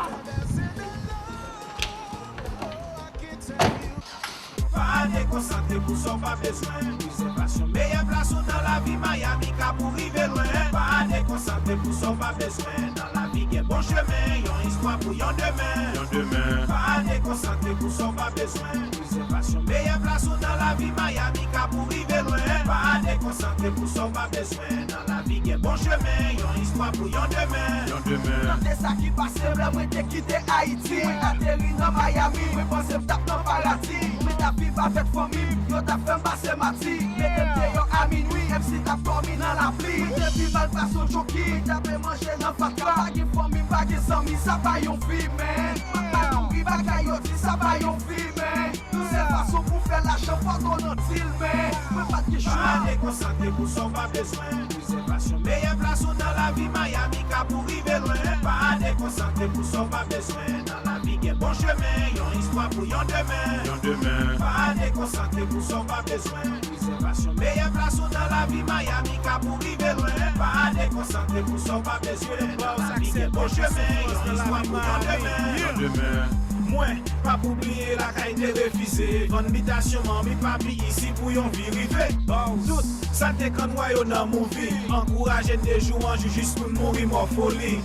Pa dekonsantre pou sa w pa bezwen. Prizèvasyon meyè plas ou nan lavi, Miami ka pou rive lwen. Pa dekonsantre pou sa w pa bezwen. Nan lavi gen bon chemen, yon istwa pou yon demen. Yon demen. Pa dekonsantre pou sa w pa bezwen. Prizèvasyon meyè plas ou nan lavi, Miami ka pou rive lwen. Pa dekonsantre pou sa w pa bezwen. Nan lavi gen bon chemen, yon istwa pou yon demen. Yon demen. Tande sa ki pase lè mwen te kite Ayiti. Mwen ateri nan Miami, mwen panse m t ap nan paradi. Mwen t ap viv avèk fanmi m, yo t ap fè m pase mati. Mete m deyò a minwi, M C t ap dòmi nan lapli. Mwen te pi mal pase yon junkie, mwen t ape manje nan fatka. Pa gen fanmi, pa gen zanmi, sa pa yon vi, man. M ap mal nouri, bagay yo di, sa pa yon vi, man. Yon sèl fason pou fè lajan, fò w nan dil, men mwen pa t gen chwa. Pa dekonsantre pou sa w pa bezwen. Prizèvasyon meyè plas ou nan lavi, Miami ka pou rive lwen. Pa dekonsantre pou sa w pa bezwen. Nan lavi gen bon chemen, yon istwa pou yon demen. Yon demen. Pa dekonsantre pou sa w pa bezwen. Prizèvasyon meyè plas ou nan lavi, Miami ka pou rive lwen. Pa dekonsantre pou sa w pa bezwen. Nan lavi gen bon chemen, yon istwa pou yon demen. Yon demen. Mwen p ap oubliye lakay te refize. Vann bitasyon manmi papi isi pou yon vi rive. Tout sa te konn wè yo nan movie. Ankouraje n de jou an jou jis pou n mouri mò foli.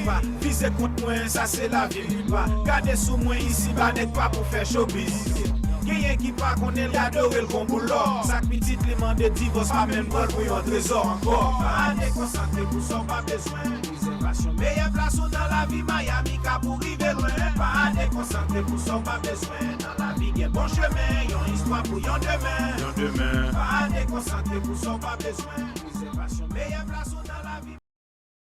Pa vize kont mwen, sa se lavi m. Pa gade sou mwen isiba, nèg pa pou fè showbiz. Genyen ki pa konnen l, y adore l kon boul lò. Sa k pitit li De divòs pa menm pran l pou yon trezò ankò. Pa dekonsantre pou sa w pa bezwen. Prezèvasyon meyè plas ou nan lavi, Miami ka pou rive lwen. Pa dekonsantre pou sa w pa bezwen. Nan lavi gen bon chemen, yon istwa pou yon demen. Yon demen. Pa dekonsantre pou sa w pa bezwen. Prezèvasyon meyè plas ou